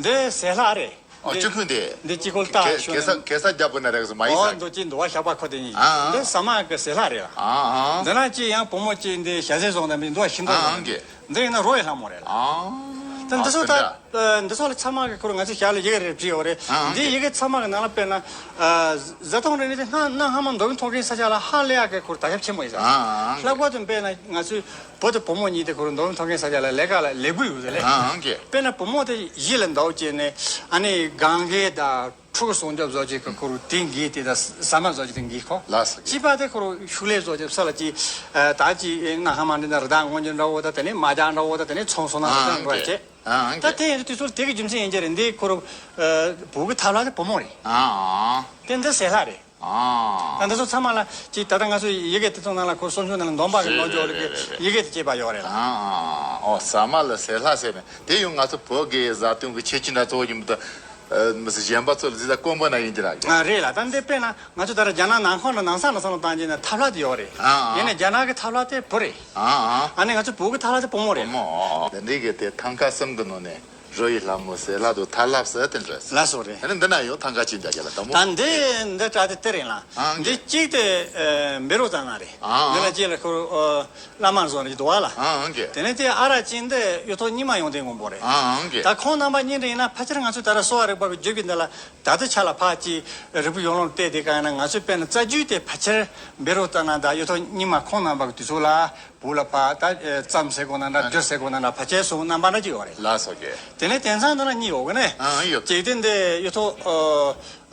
འདི་ཟས་ལྷག་རེད། ཨ་འདི་ཅི་ཁུ་འདི། འདི་ཅི་ཁོ་ལྟ་གེ་ཤོ་གེ་ས་ནི། གེ་ས་རྒྱབ་པོ་ན་རེག་སུ་མ་ཡིན་ཨོ་ས། འདི་ཅི་འདུག་བ་ཤག་པ་ཁོ་དེ་ཡིན། ཨ་ཨ། འདི་ཟ་མ་གི་ཟས་ལྷག་རེད་ལ། ཨ་ཨ། འདི་ན་ཅི་ཡང་བུ་མོ་ཅི་འདི་ཞལ་ཟས་བཟུང་དེ་མི་འདུག་བ་ཤིང་ཏོག་ཨ་བཟུང་གི། འདི་ཡིན་ན་རོ་ཡི་ལྷག་མོ་རེད་ལ། ཨ། ད་འདི་ཚོ་ད་ཨ་འདི་ཚོ་ལ་ཚང་མ་གི་ཁོར་ང་ཚོ་ཞག་ལ་ཡི་གེ་རེ་བྲིས་ཡོད་རེད། ཨ་ཨ་འདི་ཡི་གེ་ཚང་མ་གི་ནང་ལ་དཔེར་ན་ཨ་བཟའ་བཏུང་རིག་གནས་དེ་སྔ་གནའ་སྔ་མ་མདོ་དབུས་མཐོ་སྒང་ས་ཆ་ལ་ཧ་ལས་ཡག་གི་ཁོར་ད་ཞབས་ཆེན་པོ་ཡིན་ས། ཨ་ཨ་ལྷག་པར་དུ་དཔེར་ན་ང་ཚོའི་བུ་དང་བུ་མོ་གཉིས་དེ་ཁོར་མདོ་དབུས་མཐོ་སྒང་ས་ཆ་ལ་ལས་ཀ་ལ་ལས་འགུལ་ཡོད་ཟེར་ལེ། ཨ་ཨ་ཀྱེ། དཔེར་ན་བུ་མོ་དེ་གཞིས་ལ་འདུག་བྱས་ནས་ཨ་ནི་གང་གའི་ད། ཕྲུ་གུ་སྲུང་སྐྱོབ་བཟོ་བྱེད་ཀྱི་ཁོ་རུ་དེ་འགིག་དེ་དང་ཟ་མ་བཟོ་བྱེད་དེ་འགིག་ཁོ། ལགས་སོ། གཅིག་པ་དེ་ཁོ་རུ་ཤུགས་ལས་བཟོ་བྱེད་ས་ལ་ཅི། ད་ཅི་གནའ་ཧ་མ་འདི་ན་རི་དྭགས་རྔོན་གྱི་འདྲ་བོ་དང་དེ་ནས་མ་ཇག་འདྲ་བོ་དང་དེ་ནས་ཚོང་སོང་ན་ཨ་རི་དྭགས་འགྲོ་ཡ་ཀྱེ། ཨ་ཨ་ད་ཀྱེ། དེ་ཡིན་དུས་དུས་ཚོད་དེ་གི་རྒྱུ་མཚན་ཡིན་གྱི་རེད། འདི་ཁོ་རུ་བུ་གི་ཐབ་ལག་དེ་བུ་མོ་རེད། ཨ་ཨ། དེ་འདི་ཟས་ལྷག་རེད། ཨ་ད་འདི་ཚོ་ཚང་མ་ལ་ཅི་ད་ལྟ་ང་ཚོ་ཡི་གེ་དེ་ཚོ་ནང་ལ་ཁོ་སོ་སོའི་ནང་ལ་འདོན་པ་གི་རེད་ནོར་འཇོག་རེད་རེད་རེད་གི་རེད། ཡི་གེ་དེ་སྐྱེས་པ་ཡོད་རེད་ལ། ཨ་ཨ་ཨོ་ཟ་མ་ལ་ཟས་ལྷག་ཟེར་ནས་དེ་ཡང་ང་ཚོ་བོད་ཀྱི་བཟའ་བཏུང་གི་ཁྱད་ཆོས་འདྲ་གཙོ་བོ་ཡིན་པ་དང་། མི་སེར་གཞན་པ་ཚོ་ལ་འཛིན་ས་དཀོན་པོ་ན་ཡིན་གྱི་ར། ཨ་རེད་ལ། ད་འདི་དཔེར་ན་ང་ཚོ་ད་ར་རྒྱ་ནག་ནང་ཁོངས་ལ་ནང་ས་ལ་བསམ་བློ་བཏང་རྗེས་ན་ཐབ་ལག་དེ་ཡོད་རེད། ཨ་ཨ། ཡིན་ནའི་རྒྱ་ནག་གི་ཐབ་ལག་དེ་བུ་རེད། ཨ་ཨ། ཨ་ནི་ང་ཚོ་བོད་ཀྱི་ཐབ་ལག་དེ་བུ་མོ་རེད། བུ་མོ། འདི་འདྲའི་གི་དེ་ཐང་ཀ་གསུམ་གི་ནང་ནས་ རོ་ཡི་ལྷ་མོ་ཟེར་ལ་དུ་ཐ་ལབ་ཟེར་དེ་འདྲ། ལ་སོགས་རེད། ཨ་ནི་འདི་ན་ཡོད་ཐང་ག་ཅི་འདྲ་རྒྱ་ལ་དང་མོ། ད་འདི་འདི་སྒྲ་དེ་དེ་རེད་ལ། ཨང་འདི་གཅིག་དེ་འབེ་རོ་ཙ་ན་རེད། ཨང་འདི་ལ་གཅིག་ལ་ཁོ་བླ་མར་བཟོ་ནས་འདུག་བ་ལ། ཨང་གི། དེ་ནས་དེ་ཨ་ར་ཅན་འདི་གཡུ་ཐོག་རྙིང་མ་ཡོང་དེ་སྔོན་པོ་རེད། ཨང་གི། ད་ཁོང་རྣམ་པ་གཉིས་འདྲ་ཡིན་ན་ཕལ་ཆེར་ང་ཚོ་ད་ར་གསོ་བ་རིག་པ་གི་བརྗོད་པའི་འདི་ལ་ད་ལྟ་ཆ་ལ་ཕ་ཅི་རིག་པ་ཡོང་ལོང་བལྟས་དེ་ག་ཡིན་ན་ང་ཚོས་དཔེར་ན་རྩ་རྒྱུད་དེ་ཕལ་ཆེར་འབེ་རོ་ཙ་ན་ད་གཡུ་ཐོག་རྙིང་མ་ཁོང་རྣམ་པ་གི་དུས་ཚོད་ལ། བུ་ལ་ཕ་ད་ཙམ་ཟེར་དགོས་ན་འདྲ་རྒྱུ་ཟེར་དགོས་ན་འདྲ་ཕལ་ཆེར་སོང་རྣམ་པ་འདྲ་ཅིག་ཡོད་རེད། ལགས་སོ་གི། དེ་ནས་དེང་སང་འདི་ན་གཉིས་ཡོད་གི་ནས། ཨང་ཡོད། གཅིག་དེ་འདི་གཡུ་ཐོག་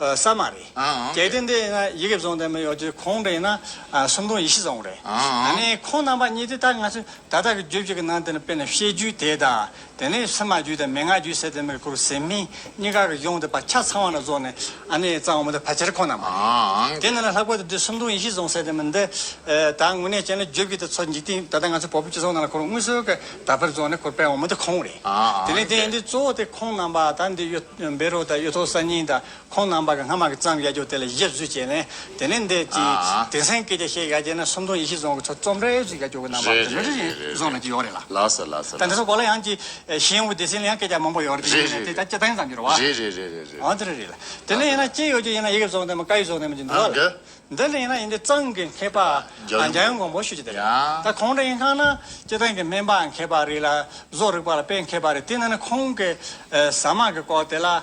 ཨ་ས་མ་རེད། ཨང་གཅིག་དེ་འདི་ཡིན་ན་ཡི་གེ་བཟུང་དེ་མི་ཡོད་ཀྱི་ཁོང་འདྲ་ཡིན་ན་ཨ་སུམ་སྟོང་ཡེ་ཤེས་བཟུང་རེད། ཨ་ནི་ཁོང་རྣམ་པ་གཉིས་དེ་ད་ང་ཚོས་ད་ལྟ་གི་བརྗོད་བྱ་གི་ནང་དེ་ནི་དཔེར་ན་བཤད་རྒྱུད་དེ་དང་དེ་ནས་སེམས་མ་རྒྱུད་དང་མན་ངག་རྒྱུད་ཟེར་དེ་མི་ཁུར་ཟེར་མིན་གཉིས་ཀ་གི་གཞུང་དེ་པ་ཆ་ཚང་བ་ན་བཟུང་ནས་ཨ་ནི་གཙང་བོ་མི་དེ་ཕལ་ཆེར་ཁོང་རྣམ་པ་རེད། ཨང་དེ་ནི་ལྷག་པར་དུ་འདི་སུམ་སྟོང་ཡེ་ཤེས་བཟུང་ཟེར་དེ་མི་འདི། ད་དངོས་གནས་བྱས་ན་བརྗོད་ཀྱི་དེ་ཚོ་འཇིག་རྟེན་ད་ལྟ་ང་ཚོ་བོད་པའི་སྤྱི་ཚོགས་ནང་ལ་ཁོ་རང་དངོས་སུ་གི་དར་འཕེལ་བྱུང་ནས་ཁོ་རང་སྤེལ་འོང་མི་དེ་ཁོང་རེད། ཨ་དེ་ནས་དེ་འདི་གཙོ་བོ་དེ་ཁོང་རྣམ་པ་ད་འདི་གཡུ་འབེ་རོ་དང་གཡུ་ཐོག་གསར་རྙིང་དང་ཁོང་རྣམ་པ་གི་སྔ་མ་གི་བརྩམས་ཡ་རྒྱུ་དེ་ལ་གཞི་བཟུང་བྱས་ནས་དེ་ནས་འདི་ཅི་ཨ་དེང་སང་སྐད་ཆ་བཤད་ཡ་བྱས་ན་སུམ་སྟོང་ཡེ་ཤེས་བཟང་གི་ཚོ་རྩོམ་རེ་བཟོ་ཡ་རྒྱུ་གི་རྣམ་པ་རེད་དེ་རེད། འདི་རེད་རེད་རེད། བཟོ་ན་ཅི་ཡོད་རེད་ལ། ལགས་སོ་ལགས་སོ། ད་འདི་ལགས་ཚོ་སོ། གོ་ལ་ཡང་ཅི་ཤེས་ཡོན་སྡེ་ཚན་ལ་ཡང་སྐད་ཆ་མང་པོ་ཡོད་རེད། རེད་དེ་རེད་ནས་དེ་རེད། ད་སྤྱི་བཏང་ཙམ་གྱི་རེད་བ། རེད་རེད་རེད་རེད་རེད། ཨ་དེ་རེད་རེད་ལ། དེ་ནས་ཡིན་ན་ཅི་ཡོད་ཀྱི་ཡིན་ན་ཡི་གེ་བཟོ་དེ་མ་བཀའ་ཡིག་བཟོ་དེ་མ་ཅི་འདུག་ཨ་ལ། གི། འདི་ལ་ཡིན་ན་ཡིན་འདི་གཙང་གི་མཁས་པ་འཇམ་དབྱངས་དབྱངས་དབང་པོ་ཞུ་རྒྱུ་དེ་རེད། ཡ། ད་ཁོང་འདྲ་ཡིན་ཁང་ན་སྤྱི་བཏང་གི་སྨན་པ་མཁས་པ་རེད་ལ་བཟོ་རིག་པ་ལ་དཔེ་མཁས་པ་རེད། དེ་ན་ནི་ཁོང་གི་ཨ་ཟ་མ་གི་སྐོར་དེ་ལ་ཨ་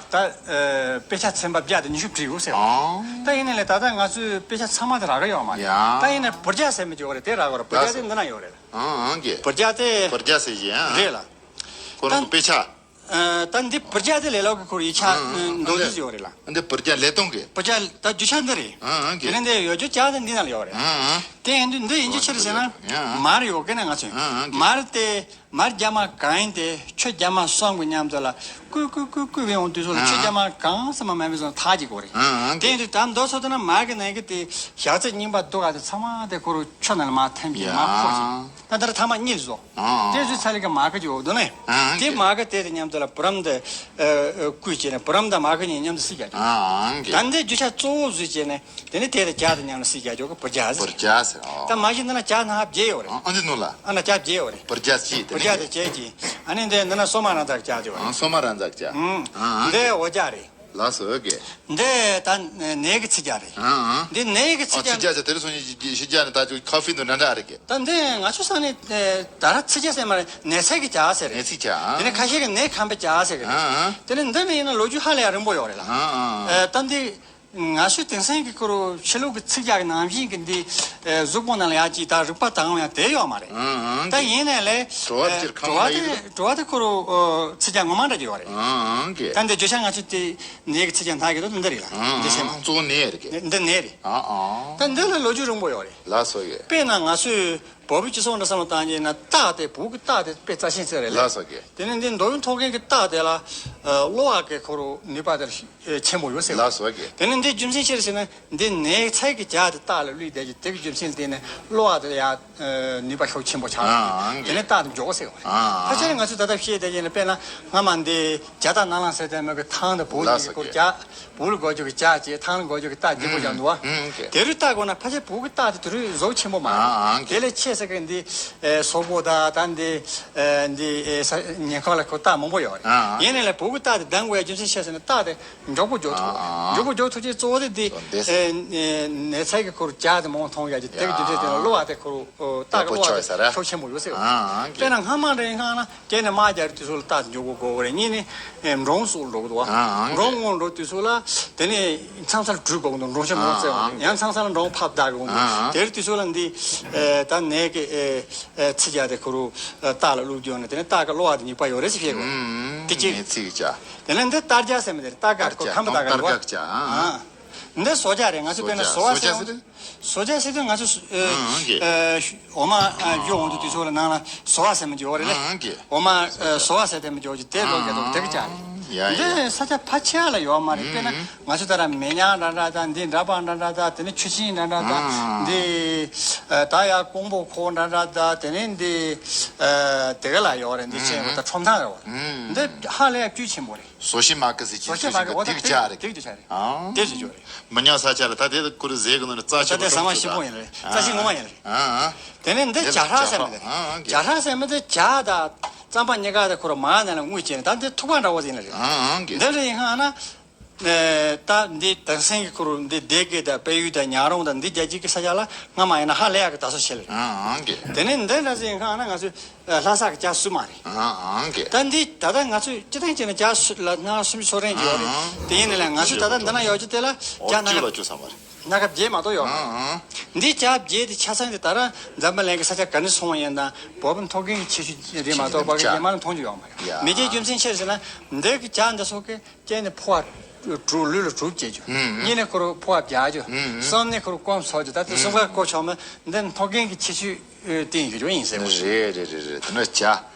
ད་ཨ་དཔེ་ཆ་ཚན་པ་བརྒྱ་དང་ཉི་ཤུ་བྲིས་ཡོད་ཟེར་བ། ཨང་། ད་ཡིན་ནའི་ལས་ད་ལྟ་ང་ཚོའི་དཔེ་ཆ་ཚང་མ་དེ་རག་གི་ཡོད་མ་རེད། ཡ། ད་ཡིན་ནའི་བུར་རྒྱག་ཟེར་མི་ཅིག་ཡོད་རེད། དེ་རག་གི་རེད། བུར་རྒྱག་དེ་འདི་ན་ཡོད་རེད། ཨང་ཨང་གི། བུར་རྒྱག་དེ། བུར་རྒྱག་ཟེར་གྱི་ཨང་། རེད་ལ། ཁོ་རང་གི་དཔེ་ཆ། ཨ་ད་འདི་བུར་རྒྱག་དེ་ལས་ལོག་གི་ཁོར་ཡིག་ཆ་ཨང་ཨང་། འདོན་འདི་རྒྱུ་ཡོད་རེད་ལ། འདི་བུར་རྒྱག་ལས་སྟོང་གི། བུར་རྒྱག་ད་རྒྱུ་ཆ་འདི་རེད། ཨང་ཨང་གི། དེ་ནས་འདི་ཡོད་རྒྱུ་ལྕགས་དེ་འདི་ན་ལ་ཡོད་རེད། ཨང་ཨང་། དེ་ཡིན་དུས་འདི་ཡིན་རྒྱུ་ཆི་རེད་ཟེར་ན། ཡང་། མར་ཡོད་གི་ན་ང་ཚོས། ཨང་ཨང་གི། མར་དེ་མར་རྒྱ་མ་གང་ཡིན་དེ་ཆུ་རྒྱ་མ་གསུམ་གི་མཉམ་དུ་ལ་བསྐུས་བསྐུས་བསྐུས་བསྐུས་བས་འོང་དུས་ཚོད་ལ་ཆུ་རྒྱ་མ་གང་སེ་མ་མེད་པའི་བཟོ་ཐག་ཅིག་གོ་རེད། ཨང་ཨང་གི། དེ་ཡིན་དུས་ད་མདོ་ཚོ་དེ་ན་མར་གི་ནང་གི་དེ་ཞག་ཚི་རྙིང་པ་སྡུག་ག་དེ་ཚང་མ་དེ་ཁོ་རུ་ཆུ་ནང་ལ་མར་ཐིམ་གྱིན་མར་ཕོག་ཅིང་། ད་ལྟར་ཐ་མ་གཉིས་བཟོ། ཨང་། དེ་བཟོས་ཚར་ལས་ཀ་མ་ཀ་ཅིག་འོག་ཏུ་ནས། ཨང་། དེ་མ་ཀ་དེ་དང་མཉམ་དུ་ལ་བུ་རམ་དེ་བསྐུས་བྱས་ནས་བུ་རམ་དང་མ་ཀ་གཉིས་མཉམ་དུ་སྲིད་རྒྱག་རྒྱུ། ཨང་གི། ད་འདི་རྒྱུ་ཆ་གཙོ་བོ་བཟོས་བྱས་ནས་དེ་ནས་དེ་དང་ཇ་དང་མཉམ་ལ་སྲིད་རྒྱག་རྒྱུ་གི་བུར་ཇ་ཟེར། བུར་ཇ་ཟེར། ཨོ། ད་མ་གཞི་འདི་ན་ཇ་ནང་བརྒྱད་ཡོད་རེད། ཨང་། ཨ་འདི་ནོ་ལ། ཨ་ན་ཇ་བརྒྱད་ཡོད་རེད། བུར་ཇ་གཅིག་དེ་བུར་ཇ་ནས། དེ་བྱས་ཀྱི། ཨ་ནི་འདི་འདི་ན་སོ་མ་རང་ཙག་ཇ་དེ་ཡོད་རེད། ཨང་། སོ་མ་རང་ཙག་ཇ། ཨང་། ཨང་། འདི་འོ་ཇ་རེད། ལགས་སོ་གི། འདི་ད་ནས་གི་ཚི་ཇ་རེད། ཨང་ཨང་། འདི་ནས་གི་ཚི་ཨ་ཇ། ཚི་ཇ་ཟེར་དེ་རིང་སང་ཉིན་ཞི་ཇ་ནི་ད་ཅིག་ཁ་ཧྥི་དང་འདྲ་འདྲ་རེད་གི། ད་འདི་ང་ཚོ་ས་ནས་ད་ར་ཚི་ཇ་ཟེར་མ་རེད། ནས་ཚལ་གི་ཇ་ཟེར་རེད། ནས་ཚི་ཇ། དེ་ནས་ཁ་ཤས་ཀྱི་ནས་ཁམ་པའི་ཇ་ཟེར་གི་རེད། ཨང་ཨང་། དེ་ནས་འདི་ནི་ཡིན་ན་ལོ་རྒྱུས་ཧ་ལས་ཡ་རིང་པོ་ཡོད་རེད་ལ། ཨང་ཨང་། ཨེ་ད་འདི་ང་ཚོའི་དེང་སང་གི་ཁོ་རུ་ཕྱི་ལོགས་ཀྱི་ཚི་ཇ་གི་ནང་བཞིན་གི་འདི་ཨེ་གཟུགས་པོ་ནང་ལ་ཡ་ཅིག་ད་རིག་པ་དང་ཡང་དེ་ཡོད་མ་རེད། ཨང་ཨང་། ད་ཡིན་ནའི་ལས་བྲོ་བ་ཨེ་སྤྱིར་ཁམས་བྲོ་བ་ལ་ཡོད་དེ་རེད། བྲོ་བ་དེ་ཁོ་རུ་ཨོ་ཚི་ཇ་ངོ་མ་འདྲ་ཅིག་ཡོད་རེད། ཨང་ཨང་གི། ད་འདི་བརྗོད་བྱ་ང་ཚོ་དེ་ནས་གི་ཚི་ཇ་མཐའ་གི་དོ་འདི་རེད་ལ། ཨང་འདི་ཨང་། སེམས་གཙོ་བོ་ནས་རེད་གི། འདི་ནས་རེད། ཨང་ཨང་། ད་འདི་ལ་ལོ་རྒྱུས་རིང་པོ་ཡོད་རེད། ལགས་སོ་ཡོད། དཔེར་ན་ང་ཚོས་བོད་པའི་སྤྱི་ཚོགས་འདྲ་བསམ་བློ་བཏང་རྗེས་ན་སྟག་དེ་བོད་ཀྱི་སྟག་དེ་དཔེ་རྩ་ཆེན་ཟེར་རེད་ལ། ལགས་སོ་ཡོད། དེ་ནས་འདི་མདོ་དབུས་མཐོ་སྒང་གི་སྟག་དེ་ལ་གློ་བ་གི་ཁོ་རུ་ནུས་པ་དེ་ཆེན་པོ་ཡོད་ཟེར། ལགས་སོ་ཡོད། དེ་ནས་འདི་རྒྱུ་མཚན་ཅི་རེད་ཟེར་ན། འདི་ནས་ཚལ་གྱི་ཇ་དེ་སྟག་ལ་བླུད་བསྡད་ཀྱི་དེ་གི་རྒྱུ་མཚན་ལ་བརྟེན་ནས་གློ་བ་དེ་ཡང་ནུས་པ་ཤུགས་ཆེན་པོ་ཆགས། ཨང་། དེ་ནས་སྟག་དེ་མགྱོགས་པོ་ཟེར་བ་རེད། ཨང་། ཕལ་ཆེར་ང་ཚོས་ད་ལྟ་བཤད་བསྡད་ཀྱི་ཡིན་ན་དཔེར་ན་སྔ་མ་འདི་ཇ་སྟག་ནང་ལངས་ཟེར་དེ་མོ་གི་ཐང་དང་བོ་ལགས་སོ་གི་ཡོད། ཇ་བོ་ལ་དགོས་རྒྱུ་གི་ཇ་བྱས་ཐང་ལ་དགོས་རྒྱུ་གི་སྟག་རྒྱུ་པོ་ཀྱང་འདུག་བ། ཨང་། དེ་རུ་སྟག་དགོས་ན་ཕལ་ཆེར་བོ་གི་སྟག་དེ་དེ་རུ་བཟོ་ཆེན་པོ་མ་རེད། ཨང་། དེ་ལས་ཆེ་ས་གི་འདི་སོག་པོ་དང་ད་འདི་འདི་ཉེན་ཁ་ལ་ཁོ་སྟག་མང་པོ་ཡོད་རེད། ཨང་། ཡིན་ནའི་ལས་བོ་གི་སྟག་དེ་ལྡང་དགོས་ཡ་རྒྱུ་མཚན་ཆེ་ཟེར་ན་སྟག་དེ་མགྱོགས་པོ་མགྱོགས་ཐུབ། ཨ། མགྱོགས་པོ་མགྱོགས་ཐུབ་ཀྱི་གཙོ་བོ་དེ་འདི་ཨེ་ནས་ཚལ་གྱི་ཁོར་ཇ་དེ་མང་མཐོང་ཡ་གི་དེ་གི་དུས་ཚོད་དེ་ལ་གློ་བ་དེ་ཁོར་སྟག་གི་གློ་བ་དེ་ཤུགས་ཆེན་པོ་ཡོད་ཟེར་བ། དཔེར་ན་སྔ་མ་རེ་སྔ་ན་ཁྱེད་ནས་དམག་རྒྱག་དུས་ཚོད་ལ་སྟག་དེ་མགྱོགས་པོ་དགོས་རེད། གཉིས་ནས་འབྲོང་སོགས་འགྲོ་གི་འདུག་བ། འབྲོང་སྔོན་འགྲོ་དུས་ཚོད་ལ་དེ་ནས་མཚམས་སར་བྲུས་དགོས་གི་འདུག་འབྲོང་ཆེན་མོ་བཙལ་བ་ཡང་མཚམས་སར་འབྲོང་ཕབ་བདག་གི་འདུག་དེར་དུས་ཚོད་ལ་འདི་ད་ནས་གི་ཚི་ཇ་དེ་ཁོ་རུ་སྟག་ལ་བླུགས་རྒྱུ་ནས་དེ་ནས་སྟག་གི་གློ་བ་དེ་ཉིད་པ་ཡོད་རེད་ཟེར་བཤད་དགོས། དེ་གཅིག་དེ་ནས་འདི་སྟར་ཇ་ཟེར་མི་དེ་རེད། སྟར་ཀ་ཁོ་ཁམས་པ་སྟར་ཀ་རེད་བ། ཨ། འདི་ཟོ་ཇ་རེད། ང་ཚོ་དཔེར་ན་ཟོ་བ་ཟེར། ཟོ་ཇ་ཟེར་དུས་ང་ཚོ་འོ་མ་ཡོ་འོང་དུས་དུས་ཚོད་ལ་ནང་ལ་ཟོ་བ་ཟེར་མི་འཇོག་རེད་ལེ། འོ་མ་ཟོ་བ་ཟེར་དེ་མི་འཇོག་ཅིག་དེ་ལོ་རྒྱ་དོག་དེ་གི་ཇ་རེད། འདི་ས་ཆ་ཕལ་ཆེ་བ་ལ་ཡོད་མ་རེད། དཔེར་ན་ང་ཚོ་ད་ར་མེ་ཉག་འདྲ་འདྲ་དང་འདི་འདྲ་པ་འདྲ་འདྲ་དང་དེ་ནི་ཆུ་ཆེན་འདྲ་འདྲ་དང་འདི་ད་ཡ་ཀོང་པོ་ཁོག་འདྲ་འདྲ་དང་དེ་ནི་འདི་དེ་ག་ལ་ཡོད་རེད། འདི་ཆེན་པོ་ད་ཁྲོམ་ཐང་རེད་བ། འདི་ཧ་ལས་ཡ་བཅུད་ཆེན་པོ་རེད། ཟོ་ཤི་མ་ཀི་ཟེར་གྱི་ཟོ་ཤི་མ་ཀི་འོ་ད་དེ་གི་ཇ་རེད། དེ་གི་ཇ་རེད། ཨང་། དེ་ཟེར་ཇོ་རེད། མི་ཉག་ས་ཆ་ལ་ད་དེ་ཁུ་རུ་ཟས་གི་ནོ་ནི་རྩ་ཆེ་ད་དེ་ཟ་མ་ཞིམ་པོ་ཡིན་རེད། རྩ་ཆེ་ངོ་མ་ཡིན་རེད། ཨང་ཨང་། དེ་ནས་འདི་ཇ་ཧྲ་ཟེར་མི་དེ། ཨང་ཨང་། ཇ་ཧྲ་ཟེར་མི་དེ་ཇ་དང་ རྩམ་པ་གཉིས་ཀ་དེ་ཁོ་རང་མར་ནང་ལ་བརྔོས་བྱས་ནས། ད་འདི་ཐུག་པ་འདྲ་བོ་ཟིན་ལ་རེད། ཨང་ཨང་གི། འདི་རེད། ཡིན་ཧང་ན། ཨེ། ད་འདི་དེང་སང་གི་ཁོ་རང་འདི་སྡེ་དགེ་དང་དཔལ་ཡུལ་དང་ཉག་རོང་དང་འདི་རྒྱལ་སྤྱི་གི་ས་ཆ་ལ་སྔ་མ་ཡིན་ན་ཧ་ལས་ཡག་གི་དར་སྲོལ་ཞིག་ལ་རེད། ཨང་ཨང་གི། དེ་ནས་འདི་འདྲ་ཟིན་ཧང་ན་ང་ཚོས་ལྷ་ས་གི་ཇ་སུ་མ་རེད། ཨང་ཨང་གི། ད་འདི་ད་ལྟ་ང་ཚོས་སྤྱི་བཏང་བྱས་ན་ཇ་སུ་ལ་ན་སུམ་ཅུ་སོ་རེ་ཡོད་རེད། དེ་ཡིན་ནའི་ལ་ང་ཚོས་ད་ལྟ་འདི་ན་ཡོད་རྒྱུ་དེ་ལ་ཇ་སྣ་ཁ་བརྒྱད་མ་གཏོགས་ཡོད་མ་རེད། ཨང་ཨང་། འདི་ཇ་བརྒྱད་དེ་ཆ་ཚང་དེ་ད་ར་འཛམ་བུ་གླིང་གི་ས་ཆ་ག་ནས་སོང་བ་ཡིན་ན་བོད་པ་མཐོ་རྒན་གྱི་ཁྱད་ཆོས་རེད་མ་གཏོགས་ཕ་གི་རྒྱ་མ་ལ་མཐོང་རྒྱུ་ཡོད་མ་རེད། ཡ། མི་རྒྱའི་རྒྱུ་མཚན་ཆེ་ཟེར་ན་འདི་གི་ཇ་འདི་ཚོ་གི་སྐྱེས་ནས་ཕོ་བ་དྲུག་ལུས་ལ་དྲུག་སྐྱེ་རྒྱུ། ཨུམ། གཉིས་ནས་ཁོ་རུ་ཕོ་བ་བརྒྱག་རྒྱུ། ཨུམ། གསུམ་ནས་ཁོ་རུ་ཀོམ་ཚོགས་རྒྱུ། ད་དེ་གསུམ་ཀ་ཀོ་ཆོག་མ་འདི་མཐོ་རྒན་གྱི་ཁྱད་ཆོས་བསྟན་ཡོད་རྒྱུ་ཡིན་ཟེར་བ་རེད། རེད་རེད་རེད་རེད། དེ་ནས་ཇ་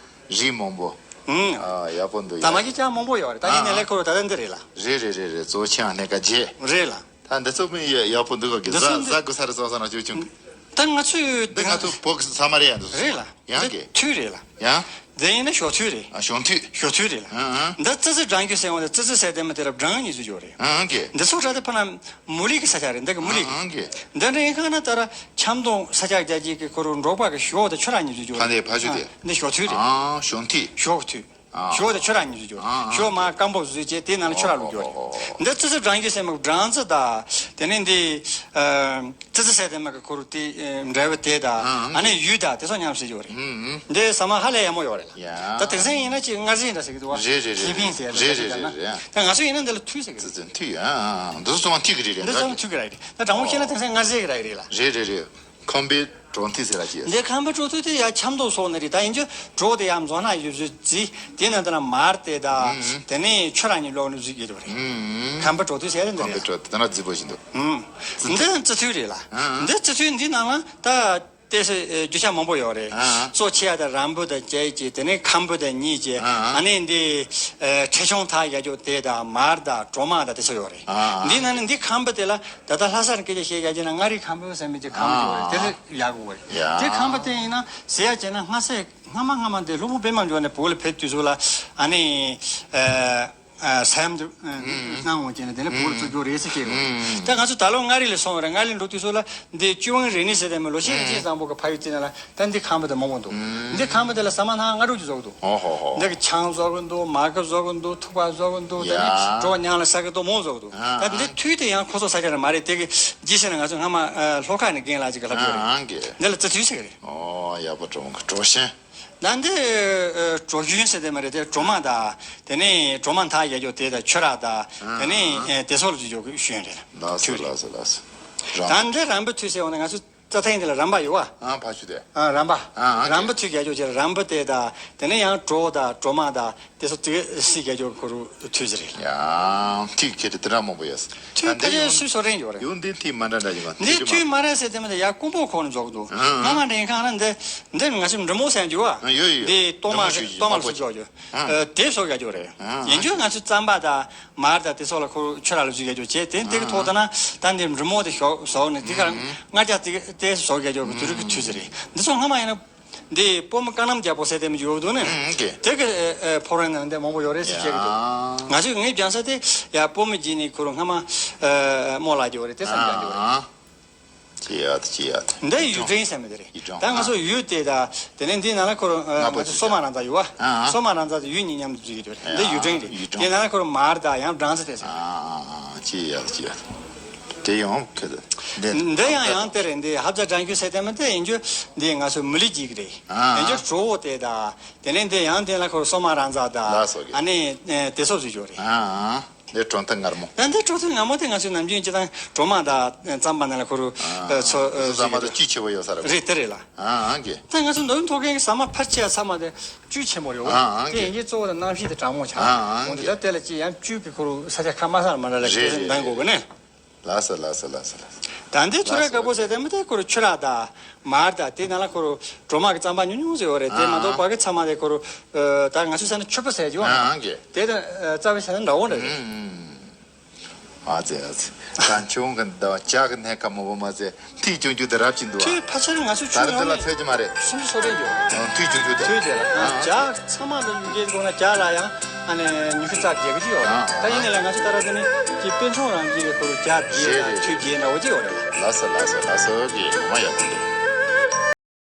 རིགས་མང་པོ། ཨུམ། ཨ། ཡག་པོ་འདུག། ད་མ་གི་ཇ་མང་པོ་ཡོད་རེད། ད་ཡིན་ནའི་ལས་ཁོ་རུ་ད་ལྟ་འདི་རེད་ལ། རེད་རེད་རེད་རེད། གཙོ་ཆེ་ཨ་ནེ་ཀ་ཇེ། རེད་ལ། ད་འདི་ཚོ་མི་ཡ་ཡག་པོ་འདུག་ག་གི། འདི་ཚོ་ཟ་འདི་ཟ་དགོས་ས་རེད། བཟོ་ས་ན་ཅོ་ཅུང་། ད་ང་ཚོས་འདི་ང་ཚོ་བོད་ཀྱི་ས་མ་རེད་ཡ། འདི་ཚོ་རེད་ལ། ཡང་འདི་གི་ཐུག་རེད་ལ། ཡང་། འདི་ཡིན་ན་ཞོ་ཐུག་རེད། ཨ། ཞོ་ཐུག། ཞོ་ཐུག་རེད་ལ། ཨང་ཨང་། འདི་ཙི་ཙི་སྦྲང་རྒྱུ་ཟེར་བ་འདི་ཙི་ཙི་ཟེར་དེ་མ་དེ་ལ་སྦྲང་གཉིས་ཚོ་ཡོད་རེད། ཨང་ཨང་གི། འདི་ཚོ་ར་དེ་ཕ་ན་མུ་ལི་གི་ས་ཆ་རེད། འདི་གི་མུ་ལི། ཨང་ཨང་གི། འདི་འདྲ་ཡིན་ཁ་ན་ད་ར་ཆབ་མདོ་ས་ཆ་རྒྱ་སྐྱེད་ཀྱི་ཁོ་རུ་འབྲོག་པ་གི་ཞོ་དེ་ཁྱོད་ར་གཉིས་ཚོ་ཡོད་རེད། ཕ་ནས་ཕ་ཞོ་དེ། ཨ། འདི་ཞོ་ཐུག་རེད། ཨང་། ཞོ་ཐུག། ཞོ་ཐུག། ཨ། ཞོ་དེ་ཁྱོད་ར་གཉིས་ཚོ་ཡོད། ཨ། ཞོ་མ་སྐམ་པོ་བཟོས་བྱས་དེ་ནང་ལ་ཁྱོད་ར་ལུག་ཡོད་རེད། ཨོ་ཧོ་ཧོ། འདི་ཙི་ཙི་སྦྲང་རྒྱུ་ཟེར་མ་སྦྲང་རྩི་དང་དེ་ནས་འདི་ཨ་ཙི་ཙི་ཟེར་དེ་མ་གི་ཁོ་རུ་དེ་འབྲས་བུ་དེ་དང་ཨ་ནི་ཡུལ་དང་དེ་ཚོ་མཉམ་ཟེར་ཡོད་རེད། ཨུམ་ཨུམ། འདི་ཟ་མ་ཧ་ལས་ཡག་མོ་ཡོད་རེད་ལ། ཡ། ད་དེང་སང་ཡིན་ན་ཅིག་མངར་ཟས་འདྲ་ཟེར་གི་འདུག་བ། རེད་རེད་ལི་པིང་ཟེར་རེད་རེད་རེད་རེད། ད་ང་ཚོ་ཡིན་ན་འདི་ལ་ཐུག་ཟེར་གི་རེད། ཙི་ཙི་ཐུག་ཡ། འདི་ཚོ་ཚང་མ་ཐུག་གི་རེད་རེད། འདི་ཚང་མ་ཐུག་གི་རེད་རེད། ད་དྲང་པོ་བཤད་ན་དེང་སང་མངར་ཟས་གི་ར་གི་རེད་ལ། རེད་རེད་རེད། ཁམས་པའི་གྲོ་ཐུག་ཟེར་ལ་ཅི། འདི་ཁམས་པའི་གྲོ་ཐུག་དེ་ཡ་ཆབ་མདོ་སོགས་ནས་རེད། ད་ཡིན་རྒྱུ་གྲོ་དེ་ཡ་མཛོ་ནག་ཡོད་རྒྱུ་རྩི། དེ་ནང་དུ་ན་མར་དེ་དང་། ཨུམ། དེ་ནས་ཁྱོད་རང་གཉིས་ལོག་ནས་རྩི་གི་འདུག་རེད། ཨུམ། ཁམས་པའི་གྲོ་ཐུག་ཟེར་རེད། འདི་ཁམས་པའི་རེད། གྲོ་ཐུག་དེ་ན་རྫི་པོ་ཞིག་འདུག། ཨུམ། འདི་རྩི་ཐུག་རེད་ལ། ཨུམ། འདི་རྩི་ཐུག་འདི་ནང་ལ་ད་ཏེ་སེ་རྒྱུ་ཆ་མང་པོ་ཡོད་རེད། ཨུམ། གཙོ་ཆེ་ཡ་ད་རམ་བུ་དང་བཅས་ཀྱི་དེ་ནས་ཁམ་བུ་དང་གཉིས་ཀྱི། ཨུམ། ཨ་ནི་འདི་ཨ་ཁྲེ་ཆུང་ཐག་ཡ་རྒྱུ་དེ་དང་མར་དང་གྲོ་མ་དང་དེ་ཚོ་ཡོད་རེད། ཨུམ། འདི་ནང་ནས་འདི་ཁམ་བུ་དེ་ལ། ད་ལྟ་ལྷ་སར་སྐད་ཆ་བཤད་ཡ་ཅིག་ན་མངའ་རིས་ཁམ་བུ་ཟེར་མི་ཅིག་ཁམ་བུ་ཅིག་ཡོད་རེད། དེ་ལ་ཡག་གི་ཡོད་རེད། ཡ། དེ་ཁམ་བུ་དེ་ཡིན་ན་ཟེར་ཡ་བྱས་ན་སྔ་སེ་སྔ་མ་སྔ་མ་དེ་སློབ་དཔོན་པད་མ་འབྱོར་ནས་བོད་ལ་ཕེབས་དུས་ཚོད་ལ་ཨ་ནི་ཨ་ཨ་ས་ཡམ་དུ་ཨ་ཨ་གནང་འོང་བྱས་ནས་དེ་ནས་བོད་ལ་བཙུགས་རྒྱུ་རེད་ཟེར་བཤད་ཡོད་རེད། ཨ་ཨ་ད་ང་ཚོ་ད་ལོ་མངའ་རིས་ལ་སོང་བ་རེད། མངའ་རིས་འགྲོ་དུས་ཚོད་ལ་འདི་ཅི་ཝང་རེ་ནི་ཟེར་དེ་མི་ལོ་ཤས་ཀྱི་རྗེས་བཟང་པོ་གི་ཕ་ཡུལ་དེ་ན་ལ་ད་འདི་ཁམ་བུ་དེ་མང་པོ་འདུག། ཨ་འདི་ཁམ་བུ་དེ་ལ་ཟ་མ་ན་སྔ་དྲོ་ཅིག་བཟོ་གི་འདུག། ཨོ་ཧོ་ཧོ། འདི་གི་ཆང་བཟོ་གི་འདུག། མ་ཀི་བཟོ་གི་འདུག། ཐུག་པ་བཟོ་གི་འདུག། དེ་ནས་ཡ། གྲོ་ཉང་ལ་ཟ་གི་འདུག། མོ་བཟོ་གི་འདུག། ཨ་ད་འདི་ཨ་ཐུག་དེ་ཡང་ཁོ་ཚོ་ས་ཆ་ནས་མ་རེད། དེ་གི་རྗེས་ཟེར་ན་ང་ཚོ་སྔ་མ་ཨ་ལྷོ་ཁ་ནས་རྒན་ལགས་ཅིག་གི་ལྷ་བུ་རེད། ཨ་ཨ་འགི། འདི་ལ་རྩི་ཐུག་ཟེར་གི་རེད། ཨོ་ཡག་པོ། གྲོ་གྲོ་ཞན། ད་འདི་ཨ་གྲོ་ཞུན་ཟེར་དེ་མ་རེད། དེ་གྲོ་མ་དང་དེ་ནས་གྲོ་མ་མཐའ་ཡ་རྒྱུ་དེ་དང་ཆུ་རགས་དང་། ཨ་དེ་ནས་ཨ་དེ་སོགས་ལ་ཅིག་འཇོག་གི་ཞུན་རེད། ལགས་སོ་ཐུག་རེད། ལགས་སོ་ལགས་སོ། རང་། ད་འདི་རམ་བུ་ཐུག་ཟེར་བ་ན་ང་ཚོ་རྩྭ་ཐང་འདི་ལ་རམ་པ་ཡོད་བ། ཨ་ཕ་ཆུ་དེ། ཨ་རམ་པ། ཨ་ཨ་རམ་བུ་ཐུག་རྒྱ་ཅོ་ཅེ་རམ་བུ་དེ་དང་དེ་ནས་ཡང་གྲོ་དང་གྲོ་མ་དང་དེ་ཚོ་དེ་སི་རྒྱ་ཅོ་ཁོ་རུ་ཐུག་ཟེར་རེད། ཡང་ཐུག་ཁྱེར་དེ་འདྲ་མང་པོ་ཡོད། ཐུག་ད་ཕལ་ཆེར་ཡོང་སུད་སོ་རེན་ཡོད་རེད། ཡོང་འདི་ཐུག་མ་འདྲ་འདྲ་ཡོད་པ། འདི་ཐུག་མ་རེད་ཟེར་དེ་མ་དེ་ཡ་ཀོང་པོ་ཁོ་ནས་འཇོག་འདུག། ཨ་ཨ་སྔ་མ་འདྲ་ཡིན་ཁང་ན་འདི་འདི་ང་ཚོ་འབྲི་མོ་ཟེར་རྒྱུ་བ། ཨ་ཡོད་ཡོད། འདི་གཏོར་མ་འབྲི་མོ་ཞུ་གཏོར་མ་ལ་སུ་འཇོག་རྒྱུ། ཨ་ཨ་དེ་སོ་རྒྱ་ཅོ་རེད། ཨ་ཨ་ཡིན་རྒྱུ་ང་ཚོ་རྩམ་པ་དང་། མར་དང་དེ་སོགས་ལ་ཁོ་ཆུ་རགས་ལ་བཟོས་རྒྱ་ཅོ་བྱས། དེ་དེ་གི་ཐོག་ཏུ་ན་ད་འདི་འབྲི་མོ་དེ་ཞོག་ཟོག་ནས་དེ་གར་མངར་སྐྱ་དེ་དེ་ཟོག་རྒྱ་ཅོ་གི་དུ་རུ་གི་དུས་ཟེར་རེད། འདི་ཚོ་སྔ་མ་ཡིན་ན་འདི་སྤོ་མོ་ཀ་ནམ་རྒྱལ་པོ་ཟེར་དེ་མི་ཡོད་འདུག་ནས། དེ་གི་ཕོ་རོན་ནང་འདི་མང་པོ་ཡོད་རེད་ཟེར་བཤད་གི་འདུག། ང་ཚོས་ངའི་རྒྱང་ས་དེ་ཡ་སྤོ་མོ་བརྒྱུད་ནས་ཁོ་རང་སྔ་མ་རྨོ་ལགས་ཀྱི་ཡོད་རེད། དེ་ཙམ་རྒྱག་གི་ཡོད་རེད། ཅི་ཡ་ད་ཅི་ཡ་ད། འདི་ཡུལ་ཕྲན་ཟེར་མི་དེ་རེད། ཡུལ་ཕྲན། ད་ང་ཚོ་ཡུལ་དེ་དང་དེ་ནས་འདི་ནང་ལ་ཁོ་རང་ང་ཚོ་སོ་མ་རང་ཚ་ཡོད་བ། ཨ་ཨ་སོ་མ་རང་ཚ་དེ་ཡུལ་གཉིས་མཉམ་དུ་འཛུལ་གྱི་ཡོད་རེད། འདི་ཡུལ་ཕྲན་རེད། ཡུལ་ཕྲན། དེ་ནང་ལ་ཁོ་རང་མར་དང་ཡང་སྦྲང་རྩི་དེ་ཟེར། ཨ་ཨ་ཨ་ཅི་ཡ་ད་ཅི་ཡ་ད། དེ་ཡང་ཁེ་ད། འདི་ཡང་ཡང་དེ་རེད། འདི་ཧབ་ཛ་ཀྲང་ཁྱུ་ཟེར་དེ་མི་དེ་ཡིན་རྒྱུ་འདི་ང་ཚོ་མི་ལི་ཅིག་རེད། ཨ་ཡིན་རྒྱུ་གྲོ་བོ་དེ་དང་དེ་ནས་འདི་ཡང་དེ་ལ་ཁོ་རང་སོ་མ་རང་ཚ་དང་ལ་སོགས་ཀྱི་ཨ་ནི་དེ་སོགས་བཟོས་ཡོད་རེད། ཨ་ཨ། འདི་གྲོ་ཐུག་མངར་མོ། ད་འདི་གྲོ་ཐུག་མངར་མོ་དེ་ང་ཚོའི་ནམ་རྒྱུན་སྤྱི་བཏང་གྲོ་མ་དང་རྩམ་པ་ནང་ལ་ཁོ་རུ་ཨ་ཚོ་ཨ་ཟ་མ་དང་བཅུད་ཆེ་བོ་ཡོད་ས་རེད། རེད་དེ་རེད་ལ། ཨ་ཨང་གི། ད་ང་ཚོ་མདོ་དབུས་མཐོ་སྒང་གི་ཟ་མ་ཕལ་ཆེ་བ་ཚང་མ་དེ་བཅུད་ཆེན་པོ་རེད། ཨ་ཨང་གི། དེ་ཡིན་གྱི་གཙོ་བོ་དེ་གནམ་གཤིས་དེ་གྲང་མོ་ཆགས། ཨ་ཨང་གི། འོན་ཏེ་ད་དེ་ལ་ཅི་ཡང་བཅུད་ཀྱི་ཁོ་རུ་ས་ཆ་ཁ་མ་ས་མ་འདྲ་ལ་རེད་རེད་འདང་དགོས་གི་ནས། ལགས་སོ་ལགས་སོ་ལགས་སོ་ལགས་སོ། ད་འདི་ཚོ་ར་དཀར་པོ་ཟེར་དེ་མི་དེ་ཁོ་རུ་ཆུ་རགས་དང་མར་དང་དེ་ནང་ལ་ཁོ་རུ་གྲོ་མ་གི་རྩམ་པ་ཉུང་ཉུང་ཟེར་བ་རེད། དེ་མ་གཏོགས་ཨ་ཕ་གི་ཚང་མ་དེ་ཁོ་རུ་ད་ང་ཚོའི་ས་ནས་ཆུ་ཕུ་ཟེར་རྒྱུ་བ། ཨ་ཨང་གི། དེ་དང་རྩ་བའི་ས་ནས་འདྲ་བོ་འདྲ་རེད། ཨ་ཙེ་ཨ་ཙེ། ད་ཁྱོད་གི་ད་ཇ་གི་སྣེ་ཁ་མང་པོ་མ་ཟད་ཐིག་ཆུང་ཆུང་དེ་རབ་ཅིག་འདུག་ཨ། ཁྱོད་ཕལ་ཆེར་ང་ཚོ་ད་ཆུ་ར་འདི་ལ་ཡོང་ཚོད་ཀྱི་མ་རེད། སུམ་ཅུ་སོ་རེ་ཡོད། ཨ་ཐིག་ཆུང་ཆུང་དེ། ཐིག་དེ་ལ་ཨ་ཇ་ཚང་མ་ལ་ཡོད་དགོས་ན་ཇ་ལ་ཡང་ཨ་ནི་ཉི་ཤུ་རྩ་བརྒྱད་ཀྱི་ཡོད་རེད། ཨ་ད་ཡིན་ནའི་ལ་ང་ཚོ་ད་ར་དེ་ནི་ཀྱི་དཔོན་ཆུང་རང་གི་ཁོ་རུ་ཇ་བརྒྱད་དང་ཆུ་བརྒྱད་འདྲ་བོ་ཅིག་ཡོད་རེད། ལགས་སོ་ལགས་སོ་ལགས་སོ་གི་མ་ཡག་པོ་འདུག།